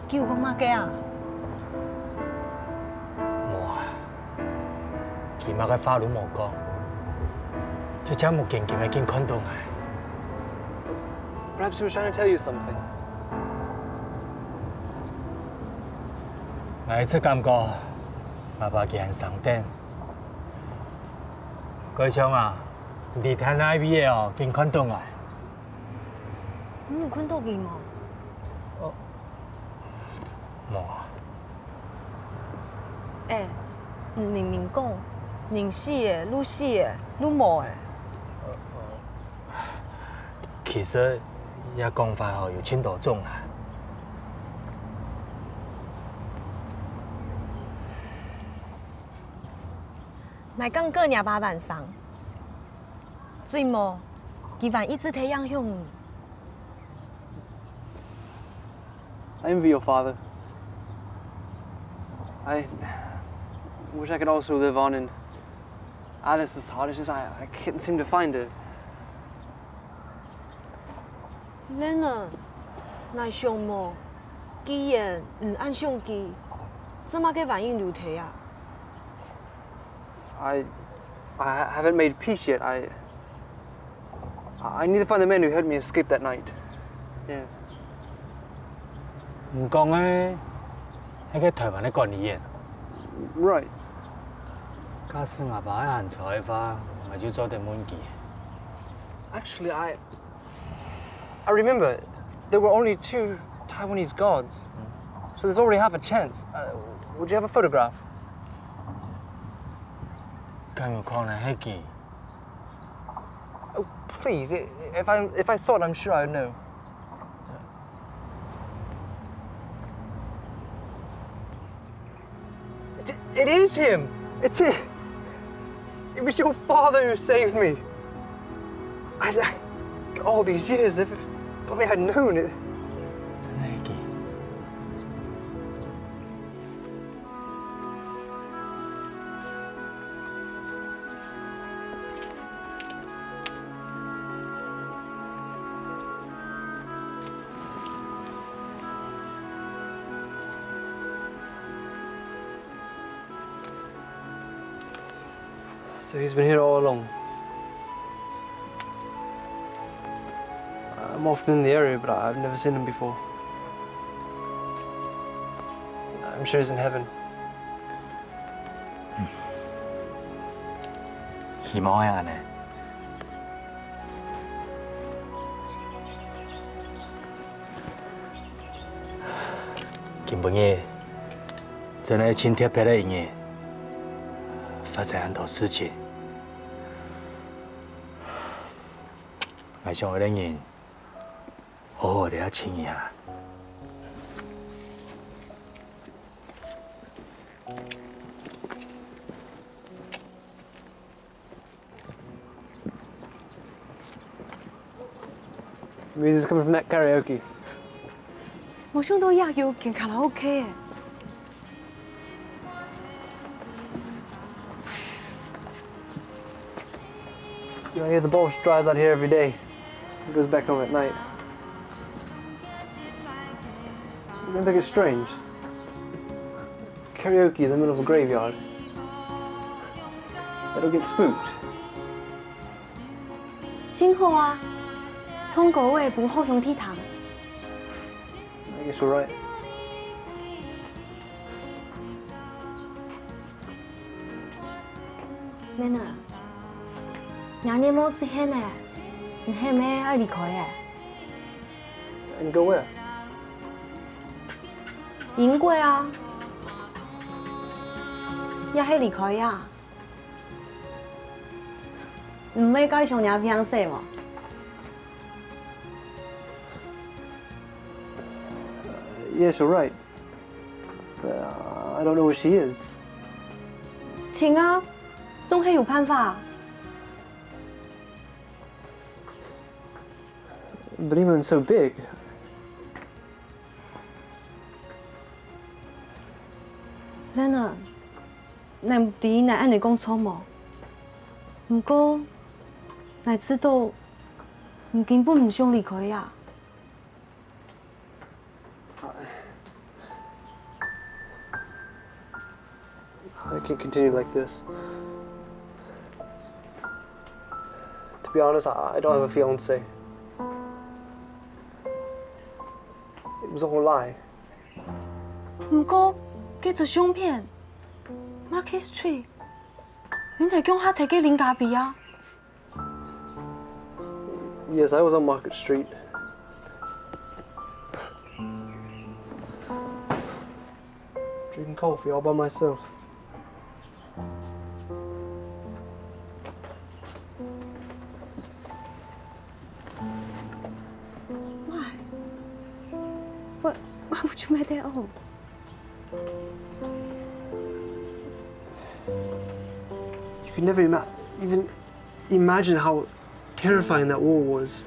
佢有講麼个啊？無啊，佢麼个話都無講，就這目金金个緊看著𠊎。Perhaps he was trying to tell you something. 𠊎一直感覺爸爸佢還生等。蓋像啊，你在哪位哦，緊看著𠊎。你有看著佢無？哦，無啊。欸，你明明講，人死了，就死了，就無了。 其實，這講法吼有盡多種啊。，𠊎感覺若爸還生。最無，佢還一直在影響你。I envy your father. I wish I could also live on in Alice's cottage. I, I can't seem to find it. Leonard，𠊎想無，既然你恁想佢，做麼个還應留在啊？ I, I haven't made peace yet. I, I need to find the man who helped me escape that night. Yes. 你講个係个台灣个管理員。Right. 假使𠊎爸還在个話，𠊎就做得問佢。Actually, I, I remember there were only two Taiwanese guards, so there's already half a chance. Uh, would you have a photograph? 敢有可能係佢？Oh, please, i- if I, if I saw it, I'm sure I'd know. It, it is him! It's it! It was your father who saved me! I, I, all these years, if, if only I'd known it. 真个係佢。 So he's been here all along. I'm often in the area, but I've never seen him before. I'm sure he's in heaven. 希望係恁呢。今晡日真个盡特別个一日，發生恁多事情。𠊎想愛个人，好好地愛親一下。 Music's coming from that karaoke. 無想到也有間卡拉OK欸。Yeah, the boss drives out here every day. He goes back home at night. You don't think it's strange? Karaoke in the middle of a graveyard. Better get spooked. 盡好啊，唱歌會分好兄弟聽。I guess we're right. Leonard，若日無實現欸，你係毋係愛離開欸？ And go where? 英國啊，也係離開啊。毋會介紹若fiancée無？ Yes, you're right. But, uh, I don't know where she is. 尋啊，總係有辦法啊。 But England's so big. Leonard，𠊎毋知𠊎恁呢講著無？毋過，𠊎知道你根本毋想離開啊。 I can't continue like this. To be honest, I I don't have a fiance. It was all a lie. 毋過，該張相片，Marquis Tree，原來共下忒个林家比啊！ Yes, I was on Market Street. Drinking coffee all by myself. Why? What? Why would you make that up? You Could never ima- even imagine how terrifying that war was.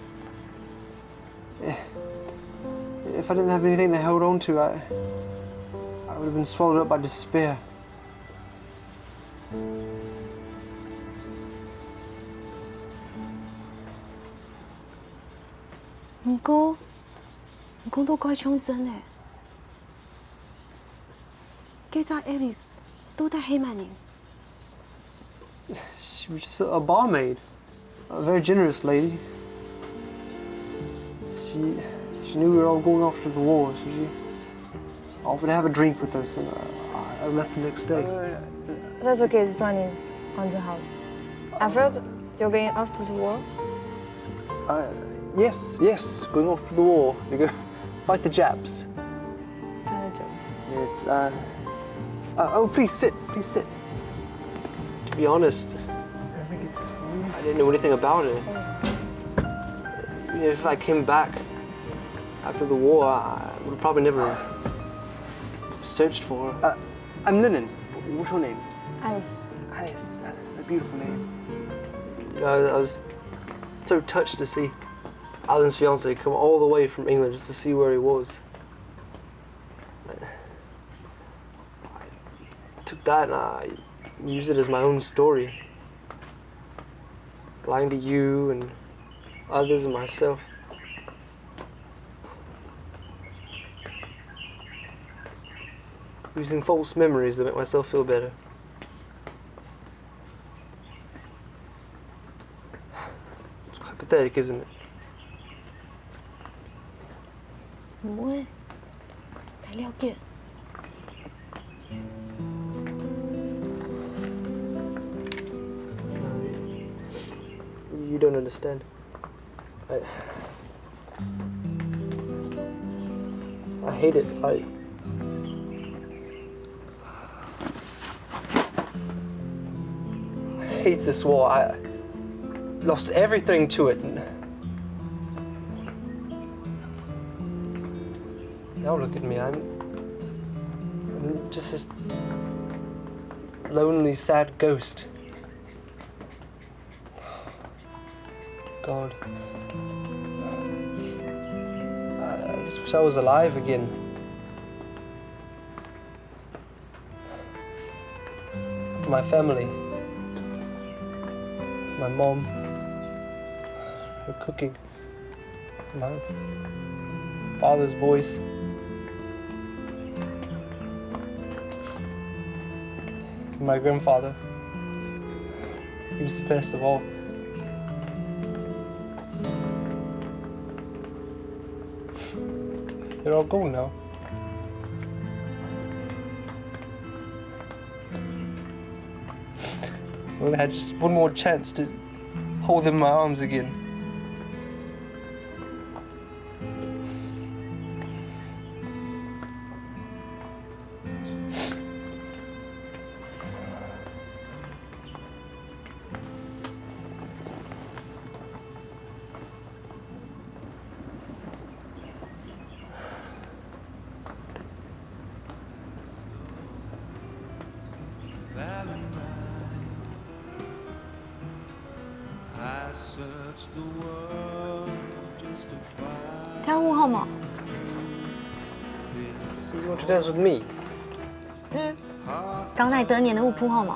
If I didn't have anything to hold on to, I, I would have been swallowed up by despair. 毋過，你講到蓋像真誒。該隻Alice到底係麼人？ She was just a, a barmaid, a very generous lady. She, she knew we were all going off to the war, so she offered to have a drink with us, and uh, I, I left the next day. That's okay, this one is on the house. Alfred, you're going off to the war? Uh, yes, yes, going off to the war to go fight the Japs. Find the Japs. It's, uh, uh, oh, please sit, please sit. To be honest, Let me get this for you. I didn't know anything about it. Even if I came back after the war, I would probably never have searched for her. Uh, I'm Lennon. What's your name? Alice. Alice. Alice is a beautiful name. I, I was so touched to see Alan's fiance come all the way from England just to see where he was. I took that and I used it as my own story. Lying to you and others and myself. Using false memories to make myself feel better. It's quite pathetic, isn't it? 毋會，大了解。 You don't understand. I, I hate it. I, I hate this war. I lost everything to it. Now look at me. I'm, I'm just this lonely, sad ghost. God. I, I just wish I was alive again. My family. My mom. Her cooking. My father's voice. My grandfather. He was the best of all. They're all gone now. I only had just one more chance to hold them in my arms again. I searched the world just to find 跳舞好無？ You want to dance with me? 嗯，搞哪得年的舞步好無？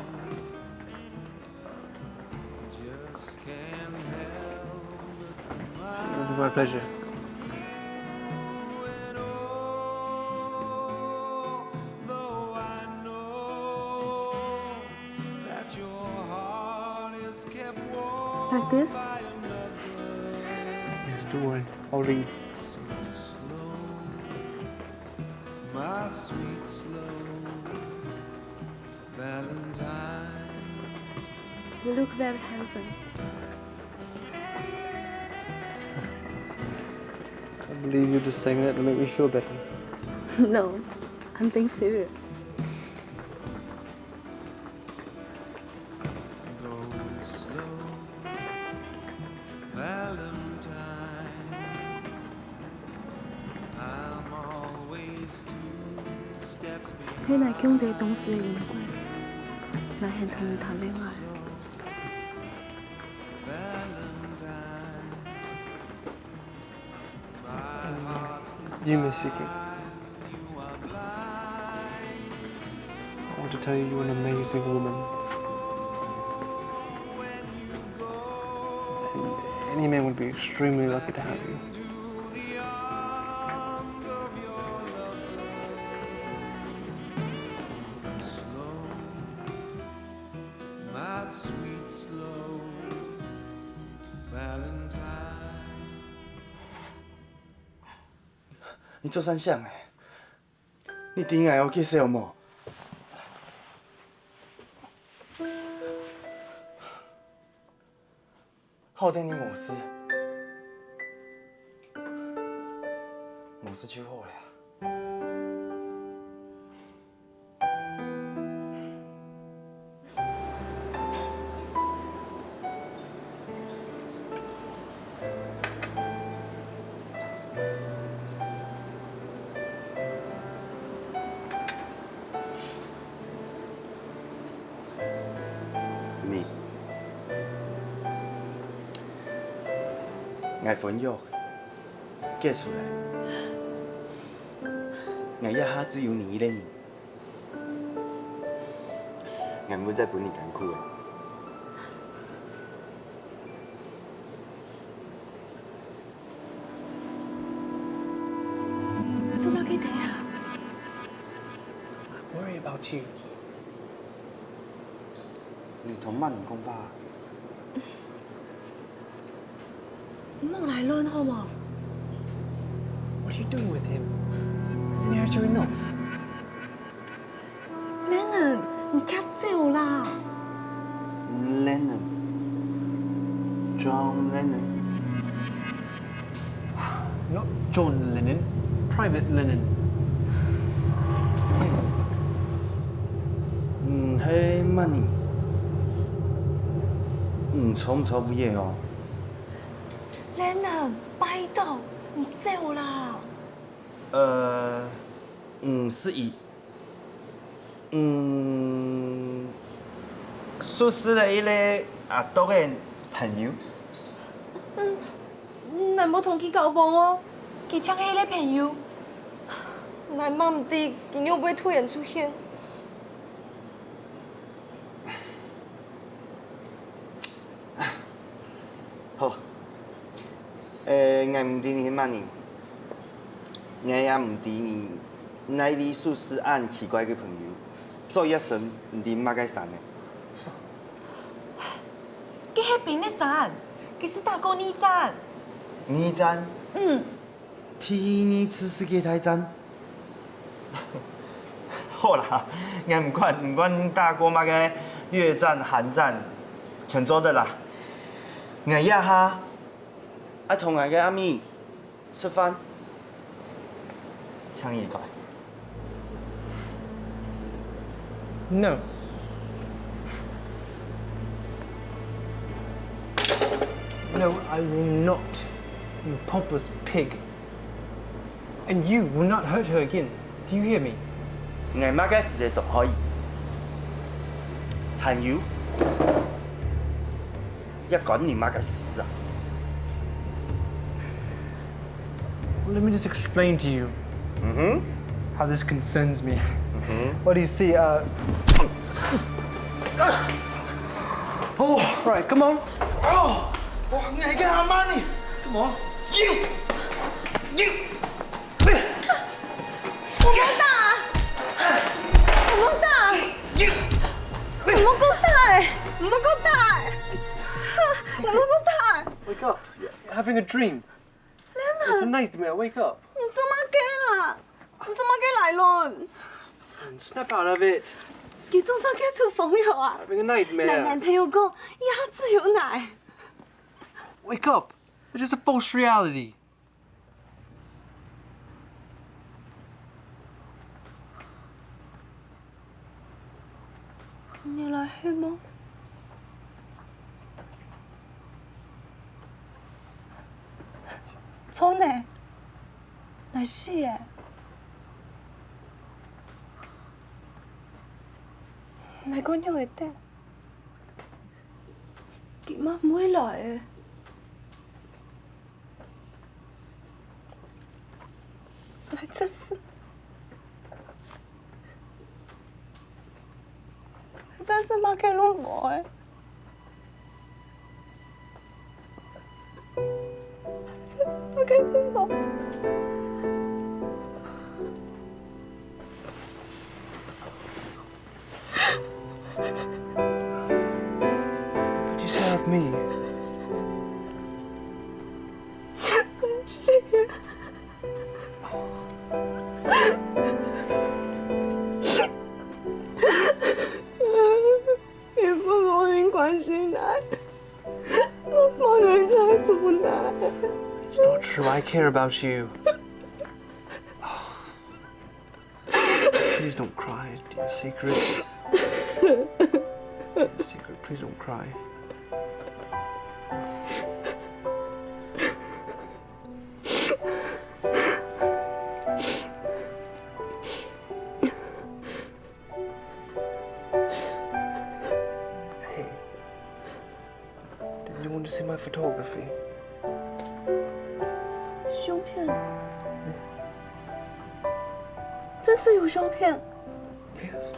It'll be my pleasure. Like this? Yes, don't worry. I'll lead. My sweet slow Valentine. You look very handsome. I believe you're just saying that to make me feel better. No, I'm being serious. Go slow, Valentine. I'm always two steps 你若降低當時的音樂，若肯同你談戀愛。You, my secret. I want to tell you, you're an amazing woman. And any man would be extremely lucky to have you. My sweet slow Valentine. 你做啥想欸？你知𠊎有幾愁無？好得你無事，無事就好了。 你，𠊎婚約結束了，𠊎這下只有你一個人。 𠊎毋會再分你艱苦了。做麼个个啊？Worry about you。你同麼人講話？ 你莫來亂好無？What are you doing with him? Hasn't he hurt you enough? Lennon，你遽走啦！ Lennon，John Lennon。 Not John Lennon, Private Lennon. 你係麼人？你坐毋坐位仔哦？ Lennon，拜託，你走啦！呃，你係一，嗯，係毋係一個阿啄个朋友？嗯，𠊎無同佢交往哦，佢淨係一個朋友。𠊎嘛毋知佢仰會突然出現。 好，欸，𠊎毋知你係麼人，𠊎也毋知你哪位識識恁奇怪个朋友，做一身毋知麼个衫仔。該係兵役衫，佢係打過二戰。二戰？嗯。 第二次世界大戰。好啦，𠊎毋管，毋管打過麼个越戰、韓戰，全做得啦。𠊎這下愛同𠊎个阿姆食飯，請你離開。 No. No, I will not, you pompous pig. And you will not hurt her again. Do you hear me? 𠊎麼个時節傷害你？還有，也關你麼个事啊？ Let me just explain to you 嗯哼，how this concerns me. 嗯哼。 Well, you see, uh, 哦， right, come on. 哦，哇，你个阿媽呢？ Come on. You, you. 我無打，我無打，你莫過打，你莫過打，你莫過打。 Wake up. You're having a dream. It's a nightmare. Wake up. 你做麼个啦？你做麼个來亂？ Snap out of it. 佢總算解除封鎖啊！ Having a nightmare. 𠊎男朋友講，這下只有𠊎。 Wake up. It's just a false reality. 你來係無？錯呢，來死欸！𠊎過仰會得？佢嘛毋會來欸。，𠊎真係，𠊎真係麼个都無欸。 What do you say of me? 也不多人关心他，没人在乎他。 It's not true. I care about you. Please don't cry, dear Secret. Dear Secret, please don't cry. Hey, did you want to see my photography? 相片？真係有相片？Yes.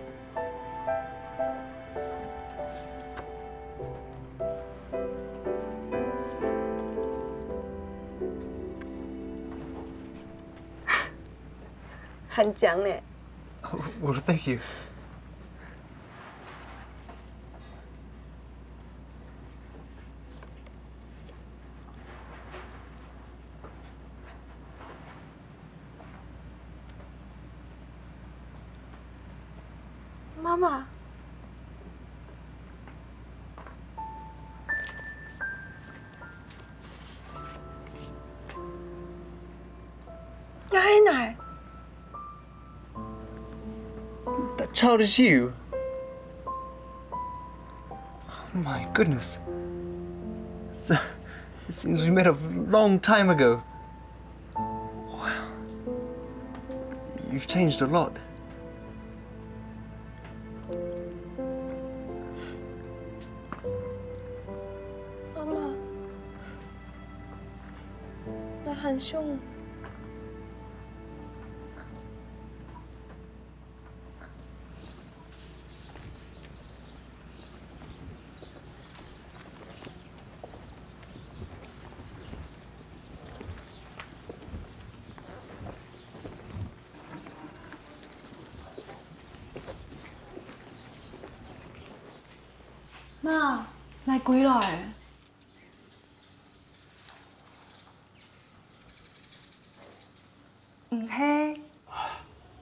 還靚呢。Well, thank you. 媽媽。這係哪？ That child is you. Oh my goodness. So, it seems we met a long time ago. Wow. You've changed a lot. 媽媽，𠊎還想 媽，𠊎歸來。 毋係。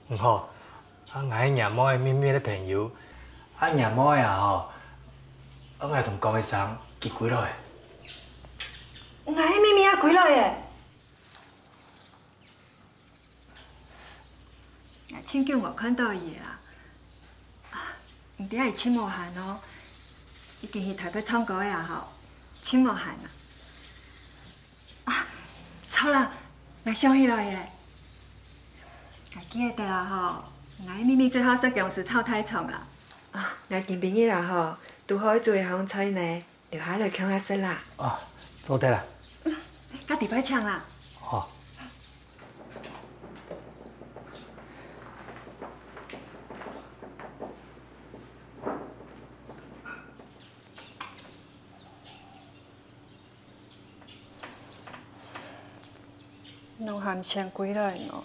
毋好，啊，𠊎係若妹妹个朋友，啊，若妹啊吼，啊，𠊎同講一聲，佢歸來。𠊎係妹妹啊，歸來耶！𠊎盡久無看到佢啦。啊，毋知佢盡無閒哦，已經去台北唱歌啊吼，盡無閒啊。 啊，著啦，𠊎想起來耶。𠊎記得啦吼，𠊎个妹妹最好食薑絲炒大腸啦。啊，𠊎今晡日啦吼，堵好愛煮一項菜呢，留下來共下食啦。啊，做得啦。該底背請啦。好。 仰還毋曾歸來呢？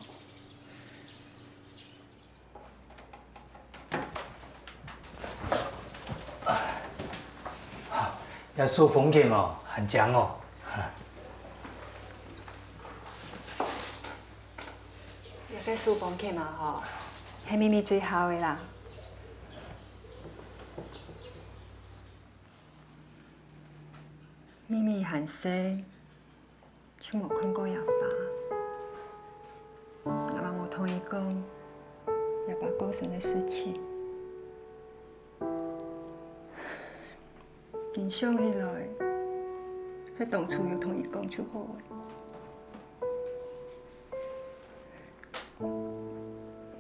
這手風琴哦，還靚哦。這个手風琴啊吼，係妹妹最好个啦。 妹妹還細，就無看過厥爸，𠊎嘛無同佢講厥爸過身个事情。今想起來，係當初有同佢講就好了。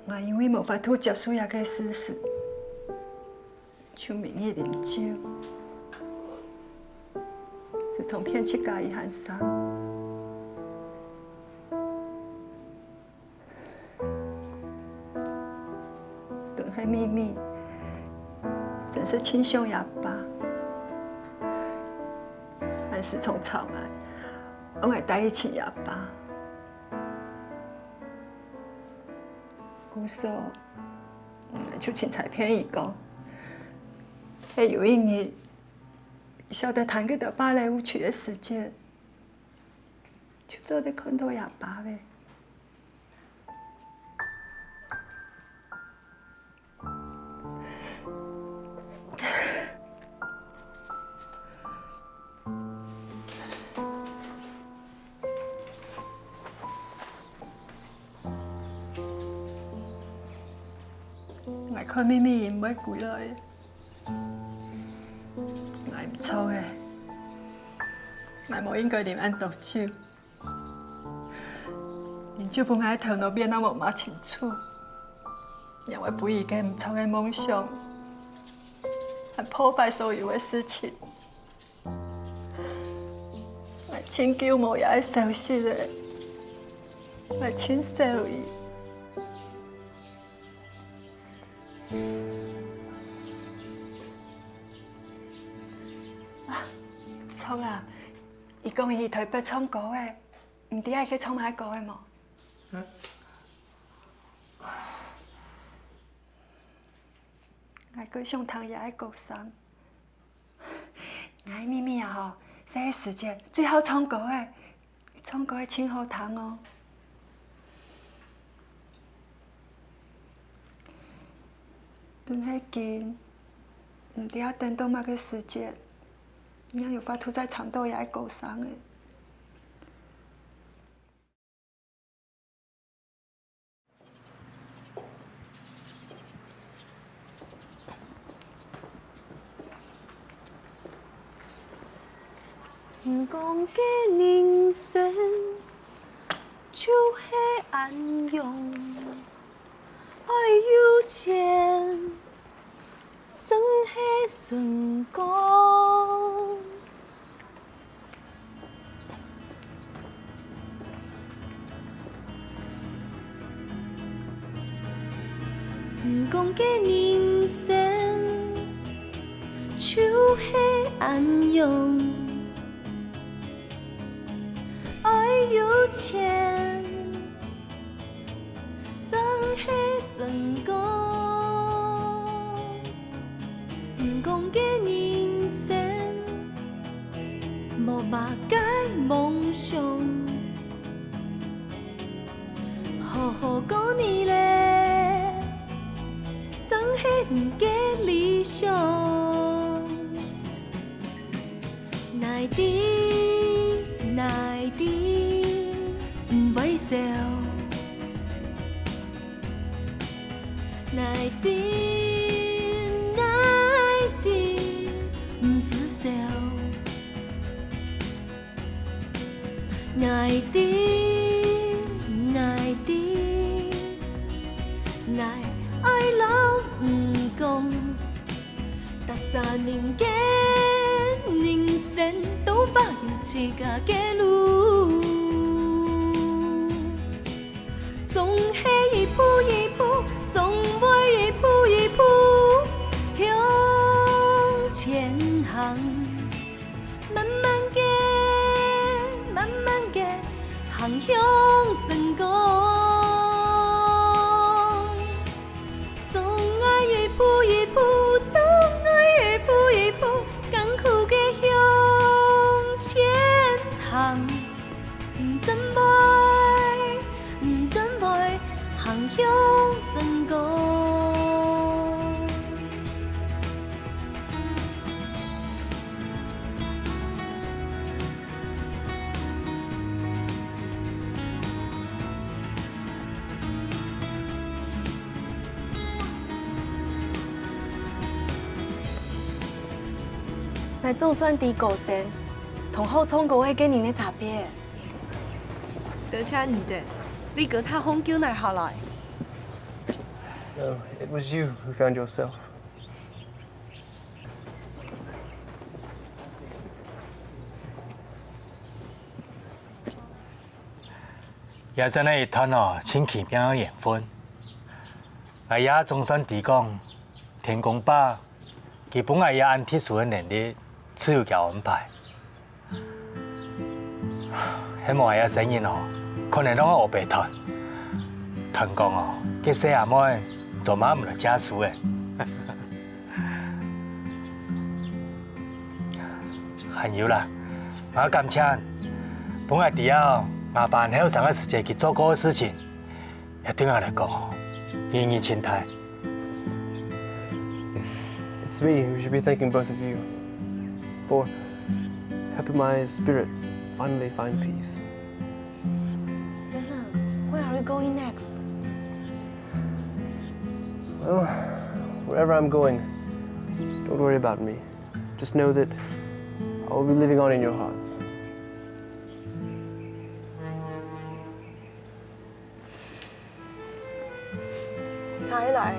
𠊎因為無法度接受這个事實， 就明日啉酒，時常騙自家佢還生。个秘密，真係盡想阿爸。𠊎時常吵𠊎，愛𠊎帶佢尋阿爸。故所，𠊎就清採騙佢講，係有一日，佢曉得彈吉他芭蕾舞曲个時節，就做得看到阿爸咧。 𠊎看秘密佢毋會歸來。𠊎毋著个，𠊎無應該啉恁多酒。 佢就分𠊎頭腦變到無麼清楚，也會分佢个毋著个夢想，還破壞所有个事情。𠊎盡久無這个消息咧，𠊎盡愁佢。著啊，佢講佢去臺北唱歌仔， 你知𠊎去唱麼个歌仔無？𠊎蓋想聽這个歌聲。𠊎个秘密啊吼，細个時節最好唱歌仔，唱歌仔盡好聽哦。 但係今，毋知愛等到麼个時節，正有法度再唱著這个歌聲仔。 𠊎總算知歌星同好唱歌个人个差別。多謝你等，這个大風球拿下來。No, it was you who found yourself. 也真係一段哦，盡奇妙个緣分。𠊎也總算知講，天公伯佢分𠊎有恁特殊个能力，自有佢安排。係無𠊎个生日哦，可能攏愛烏白斷。斷講哦，該細阿妹做麼毋來借書誒？還有啦，𠊎感謝，分𠊎知啊，𠊎爸後生个時節佢做過个事情。 這對𠊎來講，意義盡大。It's me who should be thanking both of you for helping my spirit finally find peace. Leonard, where are you going next? Well, wherever I'm going, don't worry about me. Just know that I will be living on in your hearts. 車來。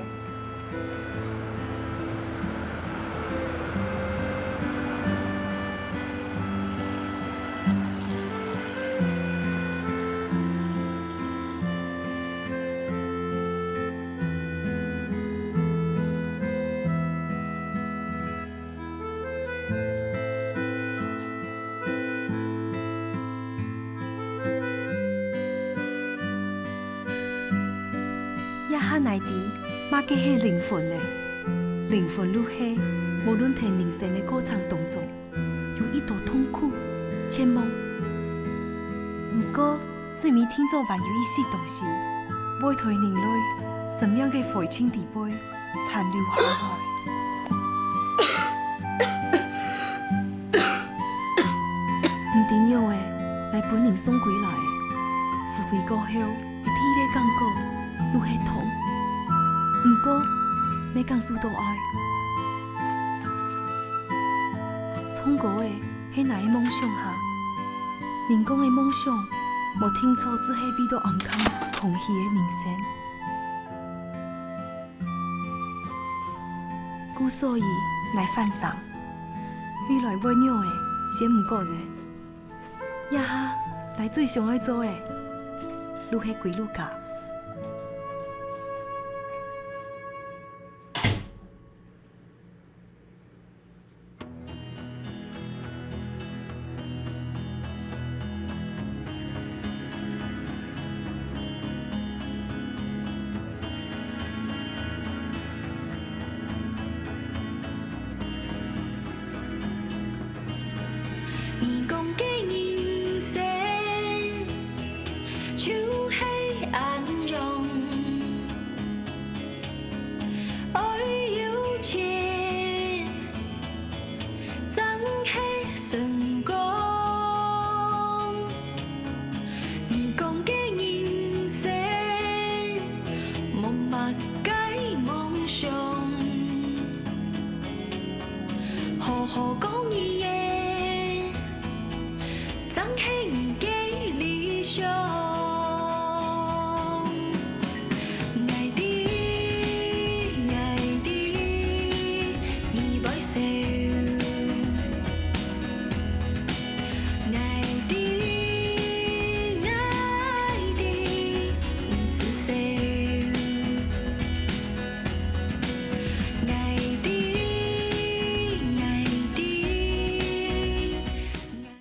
這下𠊎知，麼个係靈魂了。靈魂就係，無論在人生个過程當中，有幾多痛苦、絕望。毋過，最尾定著還有一息東西，會在人類生命个灰燼底背 殘留下來。毋知仰仔，來分人送歸來个，腐朽過後，一息个感覺，就係痛。毋過，乜感受著愛。唱歌仔係𠊎个夢想哈，人講个夢想，無定著只係為著暗崁空虛个人生。 故所以，𠊎還生，未來會仰仔，先毋管了。這下，𠊎最想愛做个，就係歸屋下。